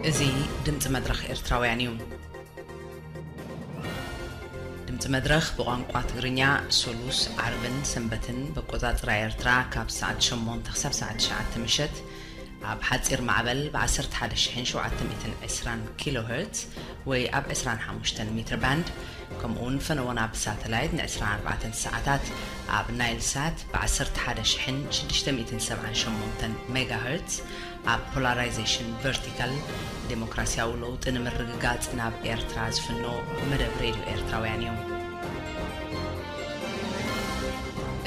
እዚ ድምፂ መድረኽ ኤርትራውያን እዩ። ድምፂ መድረኽ ብቋንቋ ትግርኛ ሶሉስ፣ ዓርብን ሰንበትን በቆፃፅራ ኤርትራ ካብ ሰዓት ሸሞንተ ክሳብ ሰዓት ትሽዓተ ምሸት ኣብ ሓፂር ማዕበል ብ ዓሰርተ ሓደ ሺሕን ሸውዓተ ሚእትን ዕስራን ኪሎ ሄርትዝ ወይ ኣብ ዕስራን ሓሙሽተን ሜትር ባንድ፣ ከምኡ እውን ፈነወና ብሳተላይት ን ዕስራን ኣርባዕተን ሰዓታት ኣብ ናይል ሳት ብ ዓሰርተ ሓደ ሺሕን ሽዱሽተ ሚእትን ሰብዓን ሸሞንተን ሜጋ ሄርትዝ ኣብ ፖላራይዜሽን ቨርቲካል፣ ዴሞክራሲያዊ ለውጢ ንምርግጋጽ ናብ ኤርትራ ዝፍኖ መደብ ሬድዮ ኤርትራውያን እዩ።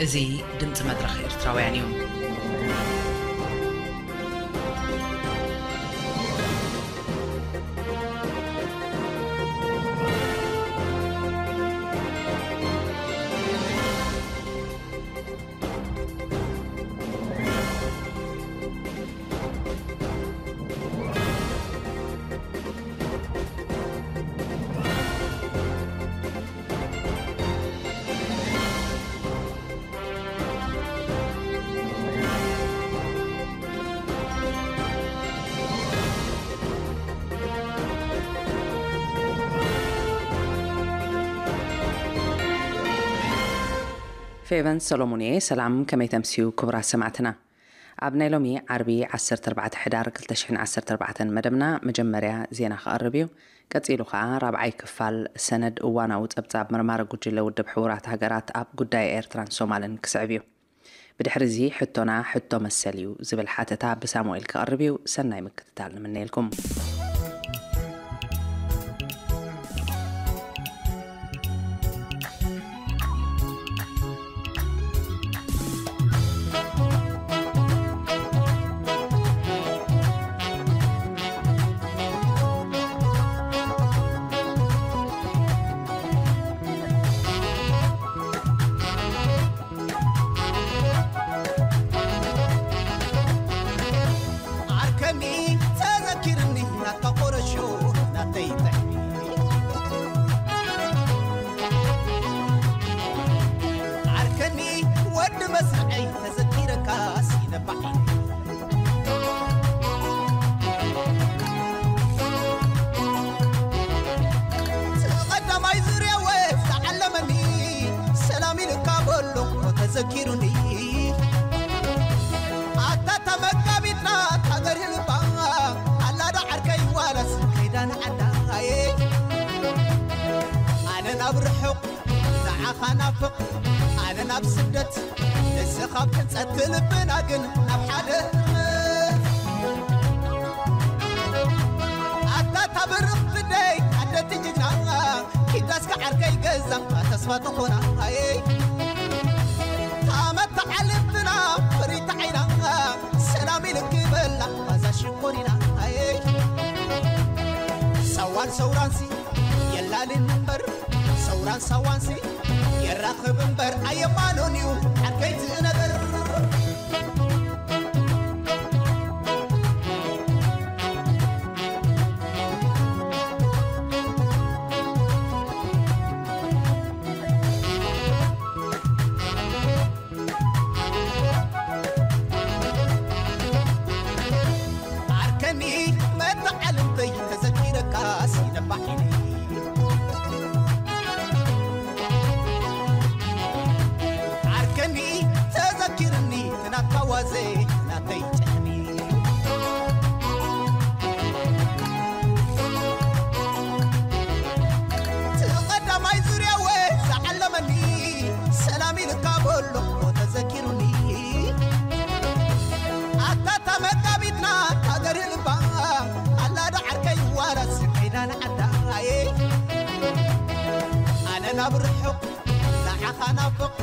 እዚ ድምጺ መድረኽ ኤርትራውያን እዩ። ፌቨን ሰሎሞን እየ። ሰላም፣ ከመይ ተምስዩ ክቡራት ሰማዕትና? ኣብ ናይ ሎሚ ዓርቢ ዓሰርተ ኣርባዕተ ሕዳር ክልተ ሽሕን ዓሰርተ ኣርባዕተን መደብና መጀመርያ ዜና ክቐርብ እዩ። ቀጺሉ ኸኣ ራብዓይ ክፋል ሰነድ እዋናዊ ጸብጻብ መርማሪ ጉጅለ ውድብ ሕቡራት ሃገራት ኣብ ጉዳይ ኤርትራን ሶማልን ክስዕብ እዩ። ብድሕሪ እዚ ሕቶና ሕቶ መሰል እዩ ዝብል ሓተታ ብሳሙኤል ክቐርብ እዩ። ሰናይ ምክትታል ንምነየልኩም። ዓርከኒ ተዘኪርኒ ናትካ ቆረሾ ናተይ ጥዕሚ። ዓርከኒ ወዲ መስርዐይ ተዘኪረካስ ይነባዕ። እቲ ቀዳማይ ዙርያ ወፍ ዝዓለመኒ ሰላም ኢልካ በሎ ተዘኪሩኒ። ኣታ እታ መጋቢትና ሃገር ህልባ ኣላዳ ዓርከይ ዋላስ ከይዳ ንዓዳይ። ኣነ ናብ ርሑቕ ንዓኻ ናፍቕ ኣነ ናብ ስደት ንስኻ ኣብ ሕንጸት ልብና ግን ናብ ሓደ። ኣታ እታ ብርኽቲ ደይ ኣደቲ ጅግና ኪዳስካ ዓርከይ ገዛ ተስፋ ትኾና። ኣየ ታመታ ዓለምትና ፍሪታ ዓይና ሰላም ኢልኪ በላ ኣዛ ሽኮሪና። ኣየ ሳዋን ሰውራንሲ የላልን እምበር ሰውራን ሳዋንሲ የራኽብ እምበር ኣየማኖን እዩ ዓርከይ ዝእነበር። ዓርከኒ መተዓልምተይ ተዘኪረካስ ይነባሒኒ። ዓርከኒ ተዘኪርኒ ናትካ ዋዘ ናተይ ጨሕኒ። እቲ ቀዳማይ ዙርያ ወ ዝዓለመኒ ሰላም ኢልካ በሎ ተዘኪሩኒ። ኣታ እታ መጋቢትና ሃገር ህልባ ኣላዳ ዓርከይ ዋላስ ከይዳ ንዓዳይ። ኣነ ናብ ርሑቕ ንዓኻ ናፍቕ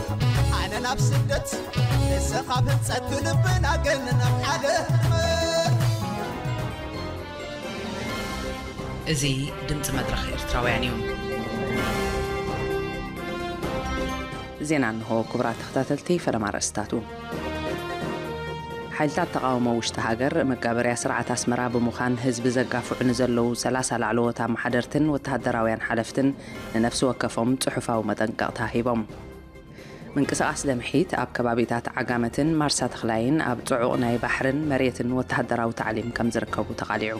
ኣነ ናብ ስደት ንስኻ ብህንጸት ልብና ግን ናብ ሓደ። እዚ ድምፂ መድረኽ ኤርትራውያን እዩ። ዜና እንሆ። ክቡራት ተኸታተልቲ፣ ፈለማ ኣርእስታቱ። ሓይልታት ተቓውሞ ውሽጢ ሃገር መጋበርያ ስርዓት ኣስመራ ብምዃን ህዝቢ ዘጋፍዑ ንዘለዉ ሰላሳ ላዕለዎት ኣመሓደርትን ወተሃደራውያን ሓለፍትን ንነፍሲ ወከፎም ጽሑፋዊ መጠንቀቕታ ሂቦም። ምንቅስቓስ ደምሒት ኣብ ከባቢታት ዓጋመትን ማርሳ ተኽላይን ኣብ ጽዑቕ ናይ ባሕርን መሬትን ወተሃደራዊ ታዕሊም ከም ዝርከቡ ተቓሊዑ።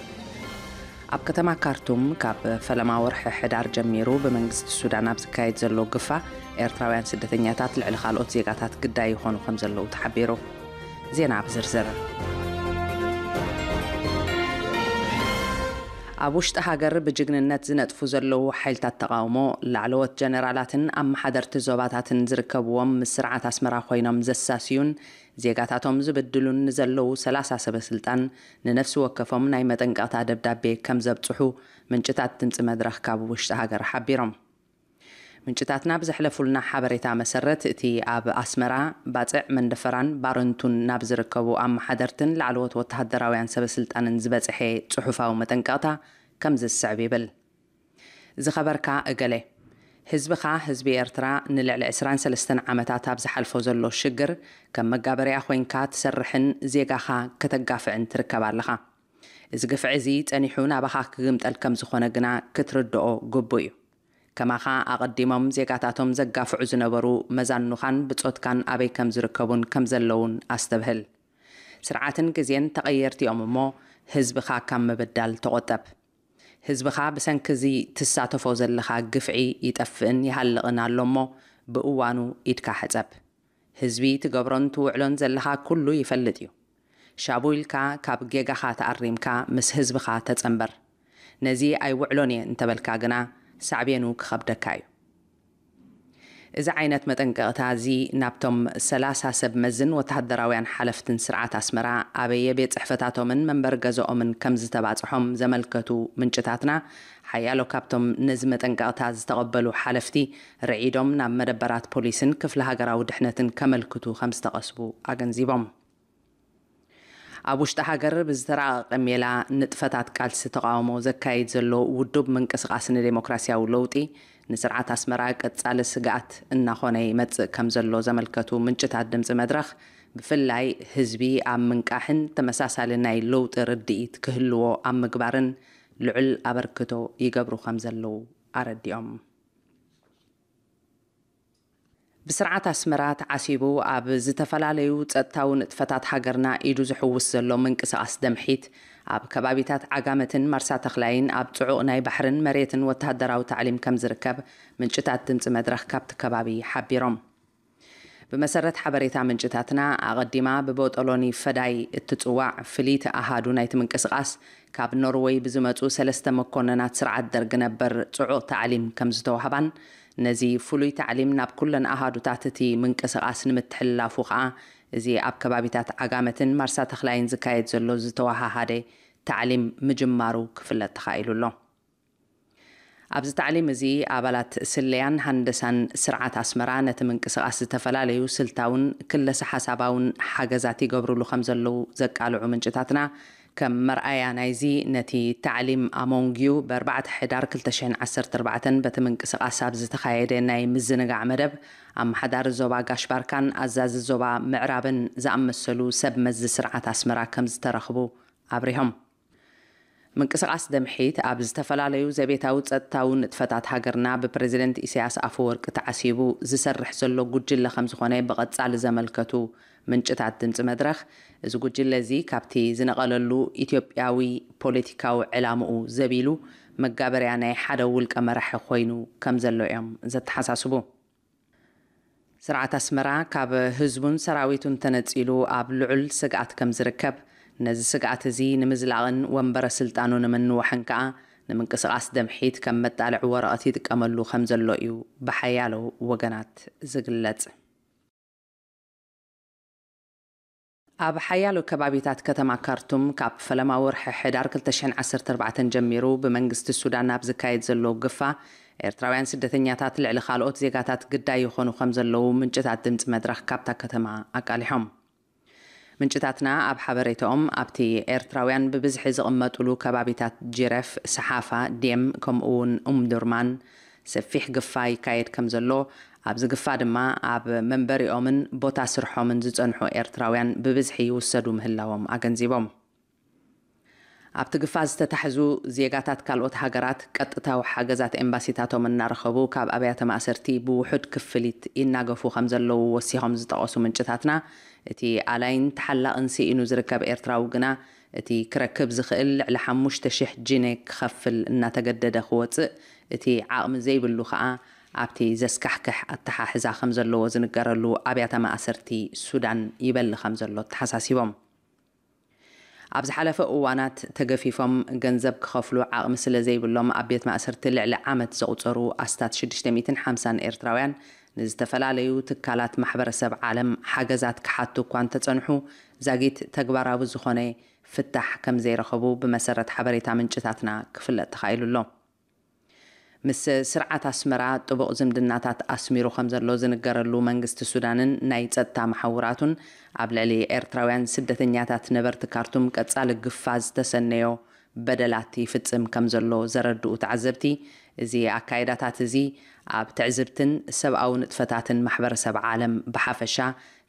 ኣብ ከተማ ካርቱም ካብ ፈለማ ወርሒ ሕዳር ጀሚሩ ብመንግስቲ ሱዳን ኣብ ዝካየድ ዘሎ ግፋ፣ ኤርትራውያን ስደተኛታት ልዕሊ ካልኦት ዜጋታት ግዳይ ይኾኑ ከም ዘለዉ ተሓቢሩ። ዜና ብዝርዝር። ኣብ ውሽጢ ሃገር ብጅግንነት ዝነጥፉ ዘለዉ ሓይልታት ተቓውሞ፣ ላዕለዎት ጀነራላትን ኣመሓደርቲ ዞባታትን ዝርከብዎም፣ ምስ ስርዓት ኣስመራ ኮይኖም ዘሳስዩን ዜጋታቶም ዝብድሉን ንዘለዉ ሰላሳ ሰበ ስልጣን፣ ንነፍሲ ወከፎም ናይ መጠንቀቕታ ደብዳቤ ከም ዘብጽሑ ምንጭታት ድምጺ መድረኽ ካብ ውሽጢ ሃገር ሓቢሮም። ምንጭታትና ብዘሕለፉልና ሓበሬታ መሰረት፣ እቲ ኣብ ኣስመራ፣ ባጽዕ፣ መንደፈራን ባረንቱን ናብ ዝርከቡ ኣመሓደርትን ላዕለዎት ወተሃደራውያን ሰበ ስልጣንን ዝበጽሐ ጽሑፋዊ መጠንቀቕታ ከምዚ ዝስዕብ ይብል። ዝኸበርካ እገሌ፣ ህዝብኻ፣ ህዝቢ ኤርትራ፣ ንልዕሊ ዕስራን ሰለስተን ዓመታት ኣብ ዝሓልፎ ዘሎ ሽግር ከም መጋበርያ ኮይንካ ትሰርሕን ዜጋኻ ከተጋፍዕን ትርከብ ኣለኻ። እዚ ግፍዒ እዚ ጸኒሑ ናባኻ ክግምጠል ከም ዝኾነ ግና ክትርድኦ ግቡእ እዩ። ከማኻ ኣቐዲሞም ዜጋታቶም ዘጋፍዑ ዝነበሩ መዛኑኻን ብጾትካን ኣበይ ከም ዝርከቡን ከም ዘለዉን ኣስተብህል። ስርዓትን ግዜን ተቐየርቲ እዮም እሞ፣ ህዝብኻ ካብ ምብዳል ተቖጠብ። ህዝብኻ ብሰንኪ እዚ ትሳተፎ ዘለኻ ግፍዒ ይጠፍእን ይሃልቕን ኣሎ እሞ፣ ብእዋኑ ኢድካ ሕጸብ። ህዝቢ ትገብሮን ትውዕሎን ዘለኻ ኩሉ ይፈልጥ እዩ። ሻቡ ኢልካ ካብ ጌጋኻ ተኣሪምካ ምስ ህዝብኻ ተጸንበር። ነዚ ኣይውዕሎን እየ እንተበልካ ግና ሳዕቤኑ ክኸብደካ እዩ። እዚ ዓይነት መጠንቀቕታ እዚ ናብቶም ሰላሳ ሰብ መዝን ወተሃደራውያን ሓለፍትን ስርዓት ኣስመራ ኣበየ ቤት ጽሕፈታቶምን መንበሪ ገዛኦምን ከም ዝተባጽሖም ዘመልከቱ ምንጭታትና፣ ሓያሎ ካብቶም ነዚ መጠንቀቕታ ዝተቐበሉ ሓለፍቲ ርዒዶም ናብ መደበራት ፖሊስን ክፍሊ ሃገራዊ ድሕነትን ከመልክቱ ከም ዝተቐስቡ ኣገንዚቦም። ኣብ ውሽጢ ሃገር ብዝተራቐቐ ሜላ ንጥፈታት ቃልሲ ተቓውሞ ዘካይድ ዘሎ ውዱብ ምንቅስቓስ ንዴሞክራሲያዊ ለውጢ፣ ንስርዓት ኣስመራ ቀጻሊ ስግኣት እናኾነ ይመጽእ ከም ዘሎ ዘመልከቱ ምንጭታት ድምጺ መድረኽ፣ ብፍላይ ህዝቢ ኣብ ምንቃሕን ተመሳሳሊ ናይ ለውጢ ርድኢት ክህልዎ ኣብ ምግባርን ልዑል ኣበርክቶ ይገብሩ ከም ዘለዉ ኣረዲኦም። ብስርዓት ኣስመራ ተዓሲቡ ኣብ ዝተፈላለዩ ጸጥታዊ ንጥፈታት ሃገርና ኢዱ ዝሕውስ ዘሎ ምንቅስቓስ ደምሒት፣ ኣብ ከባቢታት ዓጋመትን ማርሳ ተኽላይን ኣብ ጽዑቕ ናይ ባሕርን መሬትን ወተሃደራዊ ታዕሊም ከም ዝርከብ ምንጭታት ድምጺ መድረኽ ካብቲ ከባቢ ሓቢሮም። ብመሰረት ሓበሬታ ምንጭታትና፣ ኣቐዲማ ብቦጦሎኒ ፈዳይ እትጽዋዕ ፍልይቲ ኣሃዱ ናይቲ ምንቅስቓስ፣ ካብ ኖርወይ ብዝመጹ ሰለስተ መኮነናት ስርዓት ደርግ ነበር ጽዑቕ ታዕሊም ከም ዝተዋህባን፣ ነዚ ፍሉይ ታዕሊም ናብ ኩለን ኣሃዱታት እቲ ምንቅስቓስ ንምትሕልላፉ ከኣ፣ እዚ ኣብ ከባቢታት ዓጋመትን ማርሳ ተኽላይን ዝካየድ ዘሎ ዝተወሃሃደ ታዕሊም ምጅማሩ ክፍለጥ ተኻኢሉ ኣሎ። ኣብዚ ታዕሊም እዚ፣ ኣባላት ስለያን ሃንደሳን ስርዓት ኣስመራ ነቲ ምንቅስቓስ ዝተፈላለዩ ስልታውን ክለሰ ሓሳባውን ሓገዛት ይገብሩሉ ከም ዘለዉ ዘቃልዑ ምንጭታትና፣ ከም መርኣያ ናይዚ፣ ነቲ ታዕሊም ኣሞንግዩ ብ ኣርባዕተ ሕዳር ክልተ ሽሕን ዓሰርተ ኣርባዕተን በቲ ምንቅስቓስ ኣብ ዝተኻየደ ናይ ምዝንጋዕ መደብ፣ ኣመሓዳሪ ዞባ ጋሽ ባርካን ኣዛዚ ዞባ ምዕራብን ዝኣመሰሉ ሰብ መዚ ስርዓት ኣስመራ ከም ዝተረኽቡ ኣብሪሆም። ምንቅስቓስ ደምሒት ኣብ ዝተፈላለዩ ዘቤታዊ ጸጥታዊ ንጥፈታት ሃገርና ብፕረዚደንት ኢሳያስ ኣፈወርቂ ተዓሲቡ ዝሰርሕ ዘሎ ጉጅለ ከም ዝኾነ ብቐጻሊ ዘመልከቱ ምንጭታት ድምጺ መድረኽ፣ እዚ ጉጅለ እዚ ካብቲ ዝነቐለሉ ኢትዮጵያዊ ፖለቲካዊ ዕላምኡ ዘቢሉ መጋበርያ ናይ ሓደ ውልቀ መራሒ ኮይኑ ከም ዘሎ እዮም ዘተሓሳስቡ። ስርዓት ኣስመራ ካብ ህዝቡን ሰራዊቱን ተነጺሉ ኣብ ልዑል ስግኣት ከም ዝርከብ፣ ነዚ ስግኣት እዚ ንምዝላቕን ወንበረ ስልጣኑ ንምንዋሕን ከኣ፣ ንምንቅስቓስ ደምሒት ከም መጣልዒ ወረቐት ይጥቀመሉ ከም ዘሎ እዩ ብሓያሎ ወገናት ዝግለጽ። ኣብ ሓያሎ ከባቢታት ከተማ ካርቱም፣ ካብ ፈለማ ወርሒ ሕዳር ክልተ ሽሕን ዓሰርተ ኣርባዕተን ጀሚሩ ብመንግስቲ ሱዳን ኣብ ዝካየድ ዘሎ ግፋ፣ ኤርትራውያን ስደተኛታት ልዕሊ ካልኦት ዜጋታት ግዳይ ይኾኑ ከም ዘለዉ ምንጭታት ድምጺ መድረኽ ካብታ ከተማ ኣቃሊሖም። ምንጭታትና ኣብ ሓበሬታኦም፣ ኣብቲ ኤርትራውያን ብብዝሒ ዝቕመጡሉ ከባቢታት ጂረፍ፣ ሰሓፋ፣ ዴም፣ ከምኡ እውን ኡምዱርማን ሰፊሕ ግፋ ይካየድ ከም ዘሎ፣ ኣብዚ ግፋ ድማ ኣብ መንበሪኦምን ቦታ ስርሖምን ዝጸንሑ ኤርትራውያን ብብዝሒ ይውሰዱ ምህላዎም ኣገንዚቦም። ኣብቲ ግፋ ዝተታሕዙ ዜጋታት ካልኦት ሃገራት ቀጥታዊ ሓገዛት ኤምባሲታቶም እናረኸቡ፣ ካብ ኣብያተ ማእሰርቲ ብውሑድ ክፍሊት ይናገፉ ከም ዘለዉ ወሲኾም ዝጠቐሱ ምንጭታትና፣ እቲ ኣላይን ተሓላቕን ስኢኑ ዝርከብ ኤርትራዊ ግና እቲ ክረክብ ዝኽእል ልዕሊ ሓሙሽተ ሽሕ ጂኔ ክኸፍል እናተገደደ ክወጽእ፣ እቲ ዓቕሚ ዘይብሉ ከኣ ኣብቲ ዘስካሕክሕ ኣተሓሕዛ ከም ዘለዎ ዝንገረሉ ኣብያተ ማእሰርቲ ሱዳን ይበሊ ከም ዘሎ ተሓሳሲቦም። ኣብ ዝሓለፈ እዋናት ተገፊፎም ገንዘብ ክኸፍሉ ዓቕሚ ስለ ዘይብሎም ኣብ ቤት ማእሰርቲ ልዕሊ ዓመት ዘቑጸሩ ኣስታት ሽዱሽተ ሚእትን ሓምሳን ኤርትራውያን ንዝተፈላለዩ ትካላት ማሕበረሰብ ዓለም ሓገዛት ክሓቱ እኳ እንተጸንሑ፣ ዛጊት ተግባራዊ ዝኾነ ፍታሕ ከም ዘይረኸቡ ብመሰረት ሓበሬታ ምንጭታትና ክፍለጥ ተኻኢሉ ኣሎ። ምስ ስርዓት ኣስመራ ጥቡቕ ዝምድናታት ኣስሚሩ ከም ዘሎ ዝንገረሉ መንግስቲ ሱዳንን ናይ ጸጥታ መሓውራቱን ኣብ ልዕሊ ኤርትራውያን ስደተኛታት ነበርቲ ካርቱም ቀጻሊ ግፋ ዝተሰነዮ በደላት ይፍጽም ከም ዘሎ ዘረድኡ ተዓዘብቲ፣ እዚ ኣካይዳታት እዚ ኣብ ትዕዝብትን ሰብኣዊ ንጥፈታትን ማሕበረሰብ ዓለም ብሓፈሻ፣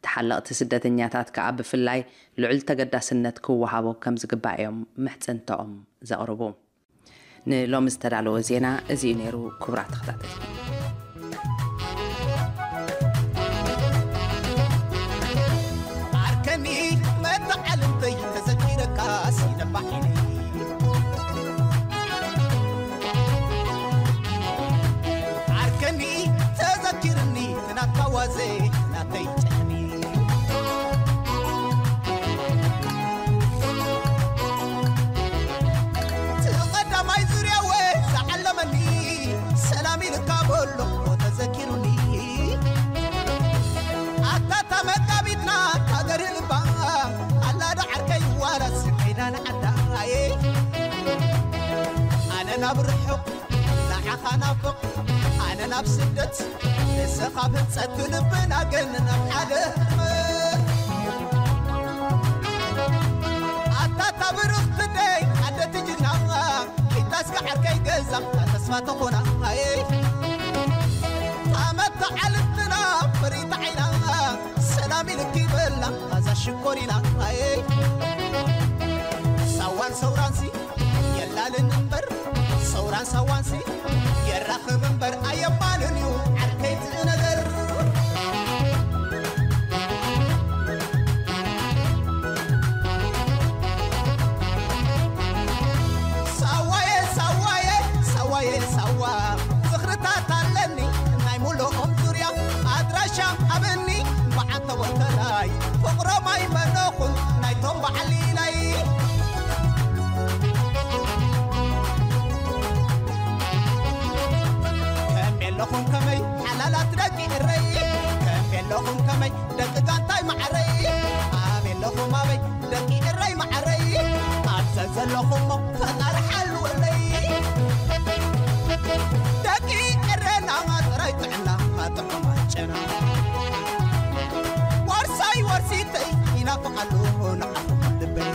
ተሓለቕቲ ስደተኛታት ከኣ ብፍላይ ልዑል ተገዳስነት ክወሃቦ ከም ዝግባእ እዮም ምሕጽንታኦም ዘቕርቡ። ንሎሚ ዝተዳለወ ዜና እዚ እዩ ነይሩ። ክቡራት ተኸታተልቲ፣ ዓርከኒ መተዓልምተይ ተዘኪረካ ሲነባሒኒ። ዓርከኒ ተዘኪርኒ ትናትካ ዋዜ ናተይ ጨሕኒ። እቲ ቀዳማይ ዙርያ ወ ዝዓለመኒ ሰላም ኢልካ በሎ ተዘኪሩኒ። ኣታታ መጋቢትና ሃገር ልባ ኣላዳ ዓርከይ ዋላ ስሒዳን ዓዳይ ኣነ ናብ ርሑቕ ንዓኻ ናፍቕ ኣነ ናብ ስደት ንስኻ ብህንጸት ልብና ግን ናብ ዓለም። ኣታታ ብርኽቲ ደይ ዓደቲ ጅግና ኪታስካ ዓርከይ ገዛ ተስፋ ተኾና ኣየ ታመታ ዓልትና ፍሪት ዓይና ሰላም ኢልኪ በላ ኣዛ ሽኮሪና ኣየ ሳዋን ሰውራንሲ የላልን እምበር ሰውራን ሳዋንሲ የራኽብ እምበር ኣየማልን እዩ ዓርከይ እቲ ነገር። ሳዋየ ሳዋየ ሳዋየ ሳዋ ዝኽርታት ኣለኒ ናይ ሙሉኦም ዙርያ ኣድራሻ ሃበኒ በዓንተ ወተላይ ፍቕሮም ኣይመነኹን ናይቶም በዓል ኢላይ። ከም የለኹም ከመይ ሓላላት ደቂ እረይ ከም የለኹም ከመይ ደቂ ጋንታይ ማዕረይ ኣበይ ኣለኹም ኣበይ ደቂ እረይ ማዕረይ ኣብ ዘዘለኹሞ ፈጣሪ ሓልወለይ። ደቂ እረና ጥራይ ጥዕና ጥዑማት ጨና ዋርሳይ ዋርሲተይ ይናፍቕ ኣለኹ ንዓኹም ልበይ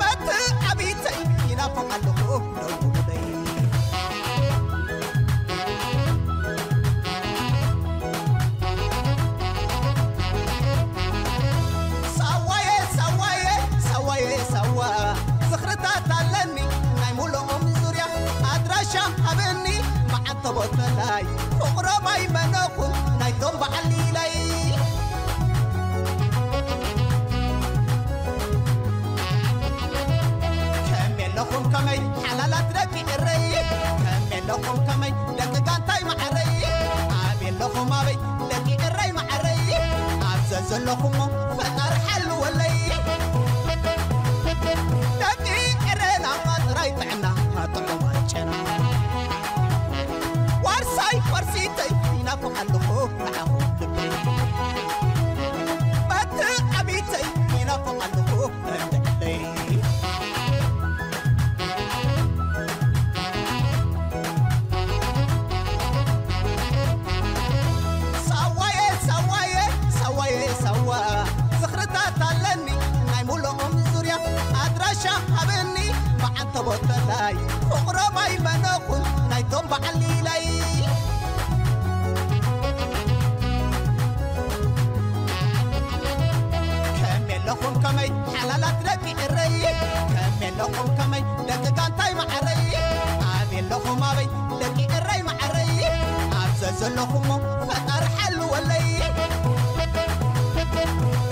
በቲ ዓቢተይ ይናፍቕ ኣለኹ ደውለይ። ሳዋየ ሳዋየ ሳዋየ ሳዋ ዝኽርታት ኣለኒ ናይ ሙሉኦም ዙርያ ኣድራሻ ሃበኒ መዓንተ ቦተላይ ፍቕሮም ኣይመነኹን ናይቶም በዓል ሊላይ። ከም የለኹም ከመይ ሓላላት ደቂ እረይ ከም የለኹም ከመይ ደቂ ጋንታይ ማዕረይ ኣብ የለኹም ኣበይ ደቂ እረይ ማዕረይ ኣብ ዘዘለኹሞ ፈጣሪ ሓልወለይ። ደቂ እረና ጥራይ ጥዕና ጥዑም ጨና ዋርሳይ ዋርሲተይ ይናፍቕ ኣለኹ ንዓኹም ልበይ በቲ ዓቢተይ ይናፍቕ ኣለኹ እንድዕለይ። ሳዋየ ሳዋየ ሳዋየ ሳዋ ዝኽርታት ኣለኒ ናይ ሙሉኦም ዙርያ ኣድራሻ ሃበኒ መዓንተ ቦተላይ ፍቕሮም ኣይመነኹን ናይቶም በዓል ሊላይ። ከም የለኹም ከመይ ሓላላት ደቂ እረይ ከም የለኹም ከመይ ደቂ ጋንታይ ማዕረይ ኣብ የለኹም ኣበይ ደቂ እረይ ማዕረይ ኣብ ዘዘለኹሞ ፈጣሪ ሓልወለይ።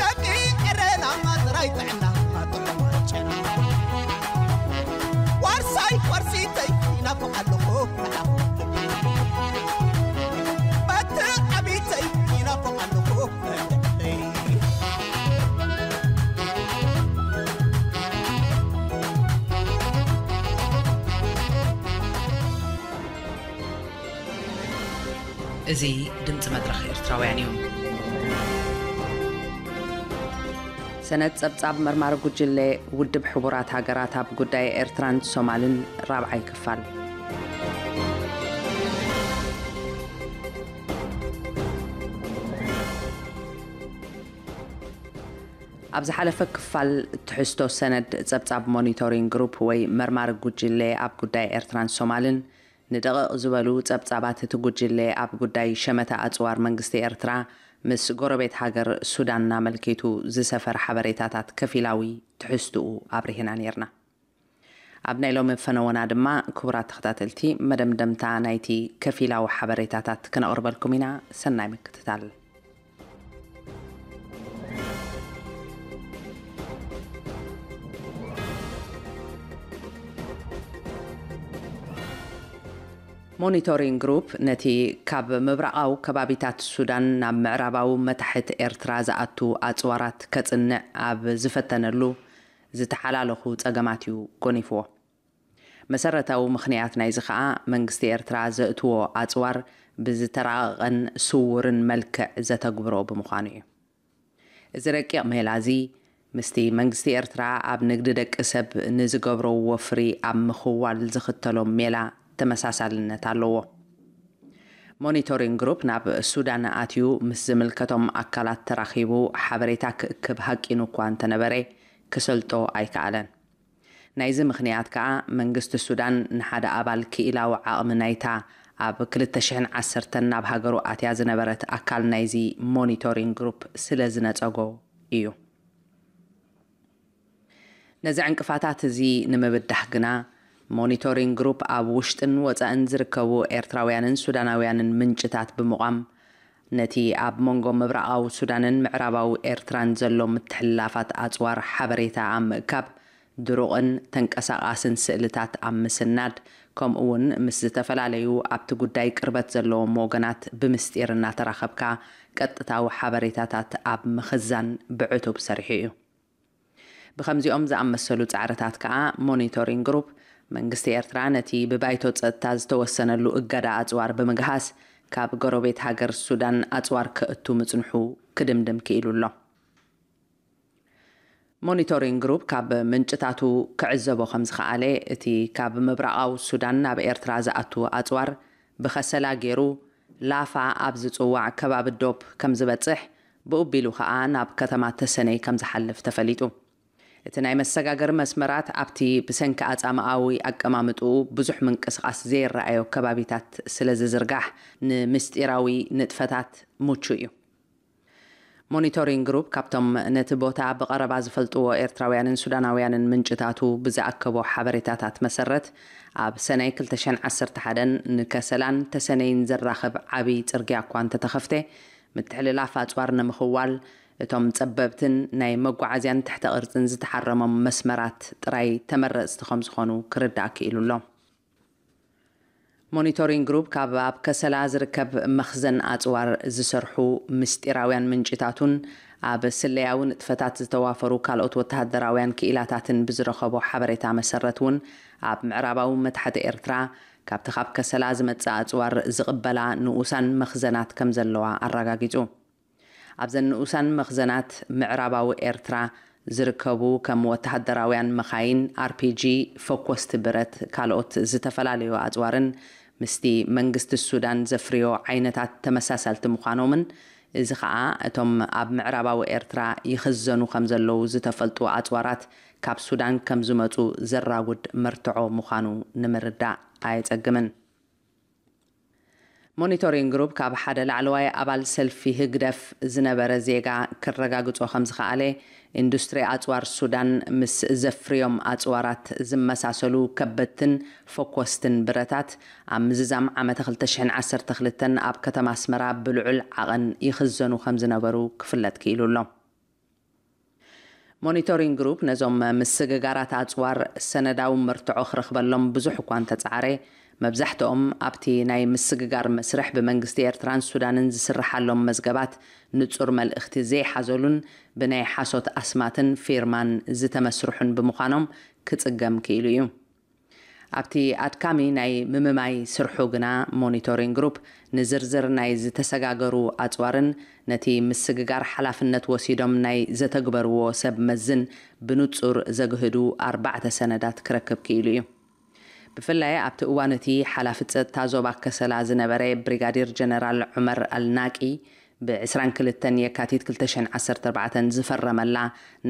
ደቂ እረና ጥራይ ጥዕና እዚ ድምፂ መድረኽ ኤርትራውያን እዩ። ሰነድ ጸብጻብ መርማሪ ጉጅለ ውድብ ሕቡራት ሃገራት ኣብ ጉዳይ ኤርትራን ሶማልን፣ ራብዓይ ክፋል። ኣብ ዝሓለፈ ክፋል ትሕዝቶ ሰነድ ጸብጻብ ሞኒቶሪንግ ግሩፕ ወይ መርማሪ ጉጅለ ኣብ ጉዳይ ኤርትራን ሶማልን፣ ንደቐቕ ዝበሉ ጸብጻባት እቲ ጉጅለ ኣብ ጉዳይ ሸመታ ኣጽዋር መንግስቲ ኤርትራ ምስ ጎረቤት ሃገር ሱዳን ኣመልኪቱ ዝሰፈረ ሓበሬታታት ከፊላዊ ትሕዝትኡ ኣብሪህና ነይርና። ኣብ ናይ ሎሚ ፈነወና ድማ፣ ክቡራት ተኸታተልቲ፣ መደምደምታ ናይቲ ከፊላዊ ሓበሬታታት ክነቕርበልኩም ኢና። ሰናይ ምክትታል። ሞኒቶሪንግ ግሩፕ ነቲ ካብ ምብራቓዊ ከባቢታት ሱዳን ናብ ምዕራባዊ መታሕት ኤርትራ ዝኣቱ ኣጽዋራት ከጽንዕ ኣብ ዝፈተነሉ፣ ዝተሓላለኹ ጸገማት እዩ ጎኒፍዎ። መሰረታዊ ምኽንያት ናይዚ ኸኣ፣ መንግስቲ ኤርትራ ዘእትዎ ኣጽዋር ብዝተራቐቐን ስዉርን መልክዕ ዘተግብሮ ብምዃኑ እዩ። እዚ ረቂቕ ሜላ እዚ፣ ምስቲ መንግስቲ ኤርትራ ኣብ ንግዲ ደቂ ሰብ ንዝገብሮ ወፍሪ ኣብ ምኽዋል ዝኽተሎ ሜላ ተመሳሳልነት ኣለዎ። ሞኒቶሪንግ ግሩፕ ናብ ሱዳን ኣትዩ ምስ ዝምልከቶም ኣካላት ተራኺቡ ሓበሬታ ክእክብ ሃቂኑ እኳ እንተነበረ፣ ክሰልጦ ኣይከኣለን። ናይዚ ምኽንያት ከኣ፣ መንግስቲ ሱዳን ንሓደ ኣባል ክኢላዊ ዓቕሚ ናይታ ኣብ ክልተ ሽሕን ዓሰርተን ናብ ሃገሩ ኣትያ ዝነበረት ኣካል ናይዚ ሞኒቶሪንግ ግሩፕ ስለ ዝነጸጎ እዩ። ነዚ ዕንቅፋታት እዚ ንምብዳህ ግና፣ ሞኒቶሪንግ ግሩፕ ኣብ ውሽጥን ወጻእን ዝርከቡ ኤርትራውያንን ሱዳናውያንን ምንጭታት ብምቋም፣ ነቲ ኣብ መንጎ ምብራቓዊ ሱዳንን ምዕራባዊ ኤርትራን ዘሎ ምትሕልላፋት ኣጽዋር ሓበሬታ ኣብ ምእካብ፣ ድሩቕን ተንቀሳቓስን ስእልታት ኣብ ምስናድ፣ ከምኡ እውን ምስ ዝተፈላለዩ ኣብቲ ጉዳይ ቅርበት ዘለዎም ወገናት ብምስጢር እናተራኸብካ ቀጥታዊ ሓበሬታታት ኣብ ምኽዛን ብዕቱብ ሰሪሑ እዩ። ብኸምዚኦም ዝኣመሰሉ ጻዕርታት ከኣ፣ ሞኒቶሪንግ ግሩፕ፣ መንግስቲ ኤርትራ ነቲ ብባይቶ ጸጥታ ዝተወሰነሉ እገዳ ኣጽዋር ብምግሃስ፣ ካብ ጎረቤት ሃገር ሱዳን ኣጽዋር ከእቱ ምጽንሑ ክድምድም ክኢሉ ኣሎ። ሞኒቶሪንግ ግሩፕ ካብ ምንጭታቱ ክዕዘቦ ከም ዝኸኣለ፣ እቲ ካብ ምብራቓዊ ሱዳን ናብ ኤርትራ ዝኣቱ ኣጽዋር ብኸሰላ ገይሩ ላፋ ኣብ ዝጽዋዕ ከባቢ ዶብ ከም ዝበጽሕ፣ ብኡቢሉ ኸኣ ናብ ከተማ ተሰነይ ከም ዝሓልፍ ተፈሊጡ። እቲ ናይ መሰጋገሪ መስመራት ኣብቲ ብሰንኪ ኣጻምኣዊ ኣቀማምጥኡ ብዙሕ ምንቅስቓስ ዘይረኣዮ ከባቢታት ስለ ዝዝርጋሕ፣ ንምስጢራዊ ንጥፈታት ምቹእ እዩ። ሞኒቶሪንግ ግሩፕ ካብቶም ነቲ ቦታ ብቐረባ ዝፈልጥዎ ኤርትራውያንን ሱዳናውያንን ምንጭታቱ ብዝኣከቦ ሓበሬታታት መሰረት፣ ኣብ ሰነ ክልተ ሽሕን ዓሰርተ ሓደን ንከሰላን ተሰነይን ዘራኽብ ዓቢ ጽርግያ እኳ እንተተኸፍተ፣ ምትሕልላፍ ኣጽዋር ንምኽዋል እቶም ጸበብትን ናይ መጓዓዝያን ትሕተ ቅርጽን ዝተሓረሞም መስመራት ጥራይ ተመረጽቲ ከም ዝኾኑ ክርዳእ ክኢሉ ኣሎ። ሞኒቶሪንግ ግሩፕ ካብ ኣብ ከሰላ ዝርከብ መኽዘን ኣጽዋር ዝሰርሑ ምስጢራውያን ምንጭታቱን ኣብ ስለያዊ ንጥፈታት ዝተዋፈሩ ካልኦት ወተሃደራውያን ክኢላታትን ብዝረኸቦ ሓበሬታ መሰረት እውን፣ ኣብ ምዕራባዊ መታሕቲ ኤርትራ ካብቲ ካብ ከሰላ ዝመጽእ ኣጽዋር ዝቕበላ ንኡሳን መኽዘናት ከም ዘለዋ ኣረጋጊጹ። ኣብዘን ንኡሳን መኽዘናት ምዕራባዊ ኤርትራ ዝርከቡ ከም ወተሃደራውያን መኻይን፣ ኣርፒጂ፣ ፈኮስቲ ብረት፣ ካልኦት ዝተፈላለዩ ኣጽዋርን ምስቲ መንግስቲ ሱዳን ዘፍርዮ ዓይነታት ተመሳሳልቲ ምዃኖምን፣ እዚ ኸኣ እቶም ኣብ ምዕራባዊ ኤርትራ ይኽዘኑ ከም ዘለዉ ዝተፈልጡ ኣጽዋራት ካብ ሱዳን ከም ዝመጹ ዘራጉድ መርትዖ ምዃኑ ንምርዳእ ኣየጸግምን። ሞኒቶሪንግ ግሩፕ ካብ ሓደ ላዕለዋይ ኣባል ሰልፊ ህግደፍ ዝነበረ ዜጋ ክረጋግጾ ከም ዝኸኣለ፣ ኢንዱስትሪ ኣጽዋር ሱዳን ምስ ዘፍርዮም ኣጽዋራት ዝመሳሰሉ ከበድትን ፈኮስትን ብረታት ኣብ ምዝዛም ዓመተ ክልተ ሽሕን ዓሰርተ ክልተን ኣብ ከተማ ኣስመራ ብልዑል ዓቐን ይኽዘኑ ከም ዝነበሩ ክፍለጥ ክኢሉ ኣሎ። ሞኒቶሪንግ ግሩፕ ነዞም ምስግጋራት ኣጽዋር ሰነዳዊ መርትዖ ክረኽበሎም ብዙሕ እኳ እንተጸዓረ፣ መብዛሕትኦም ኣብቲ ናይ ምስግጋር መስርሕ ብመንግስቲ ኤርትራን ሱዳንን ዝስርሓሎም መዝገባት ንጹር መልእኽቲ ዘይሓዘሉን ብናይ ሓሶት ኣስማትን ፊርማን ዝተመስርሑን ብምዃኖም ክጽገም ክኢሉ እዩ። ኣብቲ ኣድካሚ ናይ ምምማይ ስርሑ ግና፣ ሞኒቶሪንግ ግሩፕ ንዝርዝር ናይ ዝተሰጋገሩ ኣጽዋርን ነቲ ምስግጋር ሓላፍነት ወሲዶም ናይ ዘተግበርዎ ሰብ መዝን ብንጹር ዘግህዱ ኣርባዕተ ሰነዳት ክረክብ ክኢሉ እዩ። ብፍላይ ኣብቲ እዋን እቲ ሓላፊ ጸጥታ ዞባ ከሰላ ዝነበረ ብሪጋዴር ጀነራል ዑመር ኣልናቂ፣ ብ ዕስራን ክልተን የካቲት ክልተ ሽሕን ዓሰርተ ኣርባዕተን ዝፈረመላ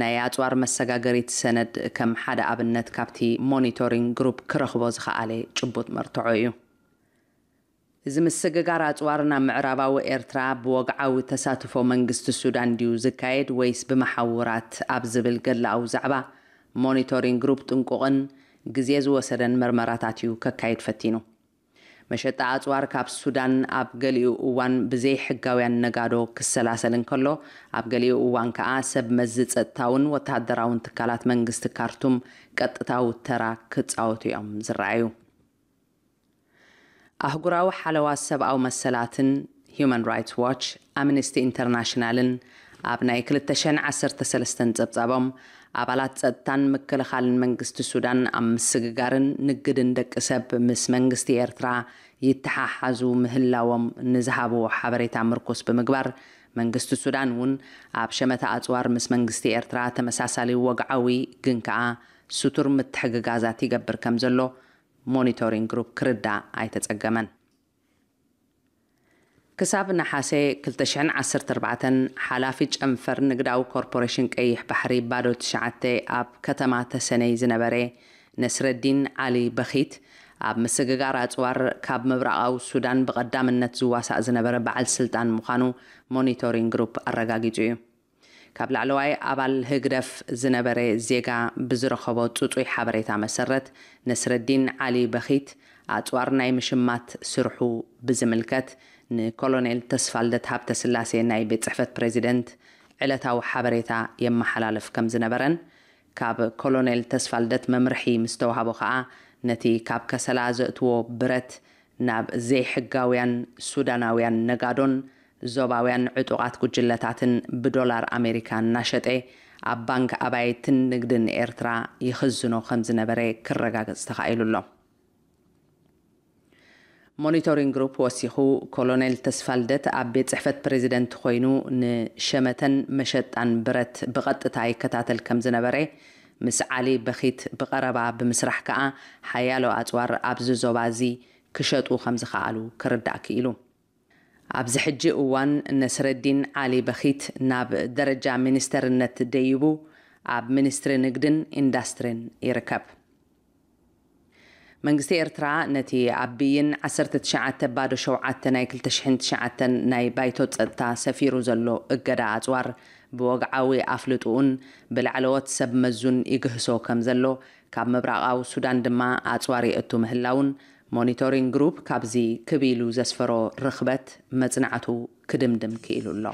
ናይ ኣጽዋር መሰጋገሪት ሰነድ ከም ሓደ ኣብነት ካብቲ ሞኒቶሪንግ ግሩፕ ክረኽቦ ዝኸኣለ ጭቡጥ መርትዖ እዩ። እዚ ምስግጋር ኣጽዋር ናብ ምዕራባዊ ኤርትራ ብወግዓዊ ተሳትፎ መንግስቲ ሱዳን ድዩ ዝካየድ ወይስ ብመሓውራት ኣብ ዝብል ገድላዊ ዛዕባ፣ ሞኒቶሪንግ ግሩፕ ጥንቁቕን ግዜ ዝወሰደን መርመራታት እዩ ከካይድ ፈቲኑ። መሸጣ ኣጽዋር ካብ ሱዳን ኣብ ገሊኡ እዋን ብዘይሕጋውያን ነጋዶ ክሰላሰል እንከሎ፣ ኣብ ገሊኡ እዋን ከኣ ሰብ መዚ ጸጥታውን ወተሃደራውን ትካላት መንግስቲ ካርቱም ቀጥታዊ ተራ ክጻወቱ እዮም ዝረኣዩ። ኣህጉራዊ ሓለዋ ሰብኣዊ መሰላትን፣ ሂዩማን ራይትስ ዋች፣ ኣምነስቲ ኢንተርናሽናልን ኣብ ናይ ክልተ ሽሕን ዓሰርተ ሰለስተን ጸብጻቦም፣ ኣባላት ጸጥታን ምክልኻልን መንግስቲ ሱዳን ኣብ ምስግጋርን ንግድን ደቂ ሰብ ምስ መንግስቲ ኤርትራ ይተሓሓዙ ምህላዎም ንዝሃብዎ ሓበሬታ ምርኩስ ብምግባር፣ መንግስቲ ሱዳን እውን ኣብ ሸመታ ኣጽዋር ምስ መንግስቲ ኤርትራ ተመሳሳሊ ወግዓዊ ግን ከኣ ስቱር ምትሕግጋዛት ይገብር ከም ዘሎ ሞኒቶሪንግ ግሩፕ ክርዳእ ኣይተጸገመን። ክሳብ ነሓሰ ክልተ ሽሕን ዓሰርተ ኣርባዕተን፣ ሓላፊ ጨንፈር ንግዳዊ ኮርፖሬሽን ቀይሕ ባሕሪ ባዶ ትሽዓተ ኣብ ከተማ ተሰነይ ዝነበረ ነስረዲን ዓሊ በኺት፣ ኣብ ምስግጋር ኣጽዋር ካብ ምብራቓዊ ሱዳን ብቐዳምነት ዝዋሳእ ዝነበረ በዓል ስልጣን ምዃኑ ሞኒቶሪንግ ግሩፕ ኣረጋጊጹ እዩ። ካብ ላዕለዋይ ኣባል ህግደፍ ዝነበረ ዜጋ ብዝረኸቦ ጽጹይ ሓበሬታ መሰረት፣ ነስረዲን ዓሊ በኺት ኣጽዋር ናይ ምሽማት ስርሑ ብዝምልከት፣ ንኮሎኔል ተስፋልደት ሃብተስላሴ ናይ ቤት ጽሕፈት ፕሬዚደንት ዕለታዊ ሓበሬታ የመሓላልፍ ከም ዝነበረን፣ ካብ ኮሎኔል ተስፋልደት መምርሒ ምስ ተዋህቦ ከኣ፣ ነቲ ካብ ከሰላ ዘእትዎ ብረት ናብ ዘይሕጋውያን ሱዳናውያን ነጋዶን ዞባውያን ዕጡቓት ጉጅለታትን ብዶላር ኣሜሪካ እናሸጠ፣ ኣብ ባንክ ኣባይትን ንግድን ኤርትራ ይኽዝኖ ከም ዝነበረ ክረጋገጽ ተኻኢሉ ኣሎ። ሞኒቶሪንግ ግሩፕ ወሲኹ፣ ኮሎኔል ተስፋልደት ኣብ ቤት ጽሕፈት ፕሬዚደንት ኮይኑ ንሸመተን መሸጣን ብረት ብቐጥታ ይከታተል ከም ዝነበረ፣ ምስ ዓሊ በኺት ብቐረባ ብምስራሕ ከኣ፣ ሓያሎ ኣጽዋር ኣብዚ ዞባ እዚ ክሸጡ ከም ዝኸኣሉ ክርዳእ ክኢሉ። ኣብዚ ሕጂ እዋን፣ ነስረዲን ዓሊ በኺት ናብ ደረጃ ሚኒስተርነት ደይቡ፣ ኣብ ሚኒስትሪ ንግድን ኢንዳስትሪን ይርከብ። መንግስቲ ኤርትራ፣ ነቲ ኣብ ብይን ዓሰርተ ትሽዓተ ባዶ ሸውዓተ ናይ ክልተ ሽሕን ትሽዓተን ናይ ባይቶ ጸጥታ ሰፊሩ ዘሎ እገዳ ኣጽዋር፣ ብወግዓዊ ኣፍልጥኡን ብላዕለዎት ሰብ መዙን ይግህሶ ከም ዘሎ፣ ካብ ምብራቓዊ ሱዳን ድማ ኣጽዋር የእቱ ምህላውን፣ ሞኒቶሪንግ ግሩፕ ካብዚ ክብ ኢሉ ዘስፈሮ ርኽበት መጽናዕቱ ክድምድም ክኢሉ ኣሎ።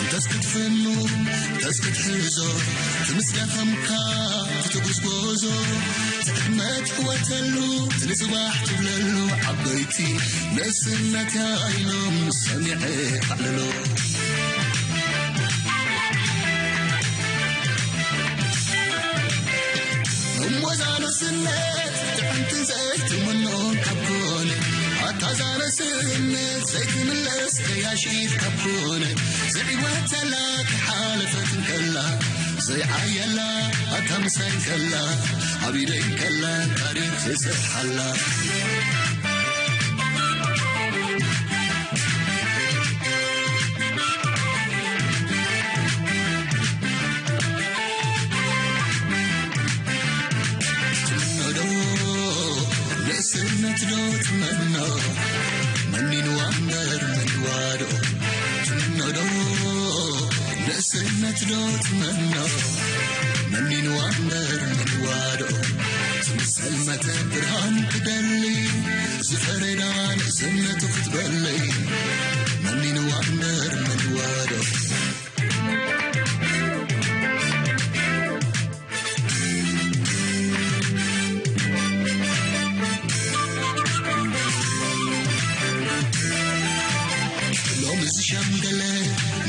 እንተስ ክትፍኑ፣ እንተስ ክትሕዞ፣ ትምስደኸምካ ትትጉዝጎዞ፣ ትዕድመ ትዕወተሉ፣ ትንጽባሕ ትብለሉ፣ ዓበይቲ ንእስነትያ ኢሎም ሰሚዐ ኣዕልሎ። እሞ እዛ ንእስነት ጥዕምቲ ዘይትምኖ ካብ ኮነ፣ ኣታ እዛ ንእስነት ዘይትምለስ ገያሺት ካብ ኮነ፣ ዘይወተላ ክሓለፈት እንከላ፣ ዘይዓየላ ኣታ ምሳይ እንከላ፣ ኣብ ኢደይ እንከላ ታሪኽ ዘይሰርሓላ። ትምኖ ዶ ንእስነት ዶ ትመኖ? መኒንዋ እምበር መንዋዶ? ትምኖ ዶ ንእስነት ዶ ትመኖ? መኒንዋ እምበር መንዋዶ? ትምሰል መተ ብርሃን ትደሊ፣ ዝፈረዳ ንእስነቱ ክትበሊ። መኒንዋ እምበር መንዋዶ? ሎሚ ዝሸምገለ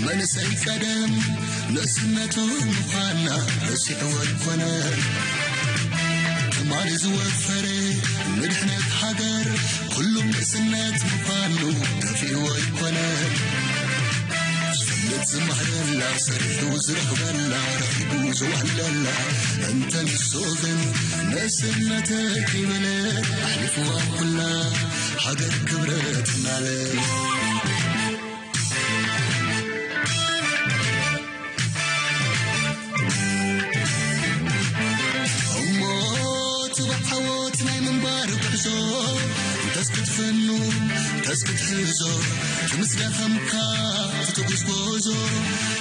መንእሰይ ቀደም ንእስነቱ ምዃና ረሲዕዎ ኣይኮነ። ትማሊ ዝወፈረ ምድሕነት ሃገር ኩሉ ንእስነት ምዃኑ ከፊእዎ ኣይኮነ። ዝፈልጥ ዝመሃረላ፣ ሰሪሑ ዝረኽበላ፣ ረኺቡ ዝዋህለላ፣ እንተ ንሱ ግን ንእስነተይ ከይበለ ኣሕሊፍዋ ኩላ ሃገር ክብረት እናለ። እሞ ትባዕ ዓወት ናይ ምንባር ጉዕዞ፣ እንተስ ክትፍኑ፣ እንተስ ክትሕዞ፣ ትምስደኸምካ ትትጉዝጎዞ፣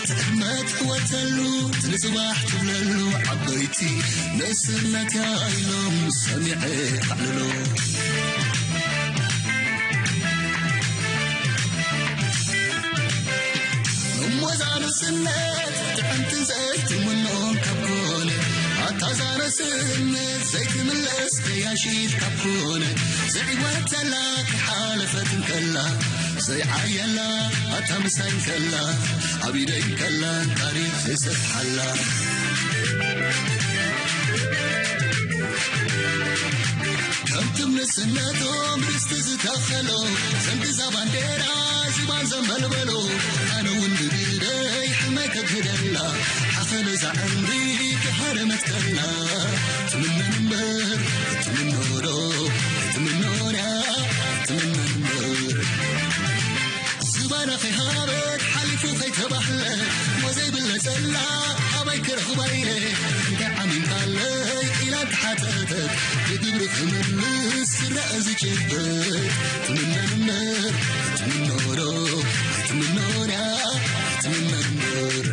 ትዕድመ ትዕወተሉ፣ ትንጽባሕ ትብለሉ፣ ዓበይቲ ንእስነትያ ኢሎም ሰሚዐ ኣዕልሎ። እሞ እዛ ንእስነት ጥዕምትን ዘይትምኖን ካብ ኮነ፣ ኣታ እዛ ንእስነት ዘይትምለስ ገያሺት ካብ ኮነ፣ ዘይዕወተላ ከይሓለፈት እንከላ፣ ዘይዓየላ ኣታ ምሳይ እንከላ፣ ኣብ ኢደይ እንከላ ታሪኽ ዘይሰርሓላ። ከምቲ ንእስነቶም ርስቲ ዝተኸሎ፣ ዘንግዛ ባንዴራ ዝባን ዘንበልበሎ፣ ኣነ እውን ብግደይ ሕልመይ ከግህደላ፣ ሓኸለ እዛ ዕምሪ ክሃረመት ከላ፣ ትምነን እምበር ትምኖ ዶ፣ ትምኖ ድያ፣ ትምነን እምበር። ዝባና ከይሃበት ሓሊፉ ከይተባህለ፣ ሞ ዘይብለ ጸላ ኣባይ ክረኽባ ኢለ፣ እንታይ ዓሚምካለይ ኢላ ተሓተተት፣ ብግብሪ ክምልስ ዝረአ ዝጭበጥ። ትምነን እምበር ትምኖ ዶ፣ ትምኖ ድያ፣ ትምነን እምበር።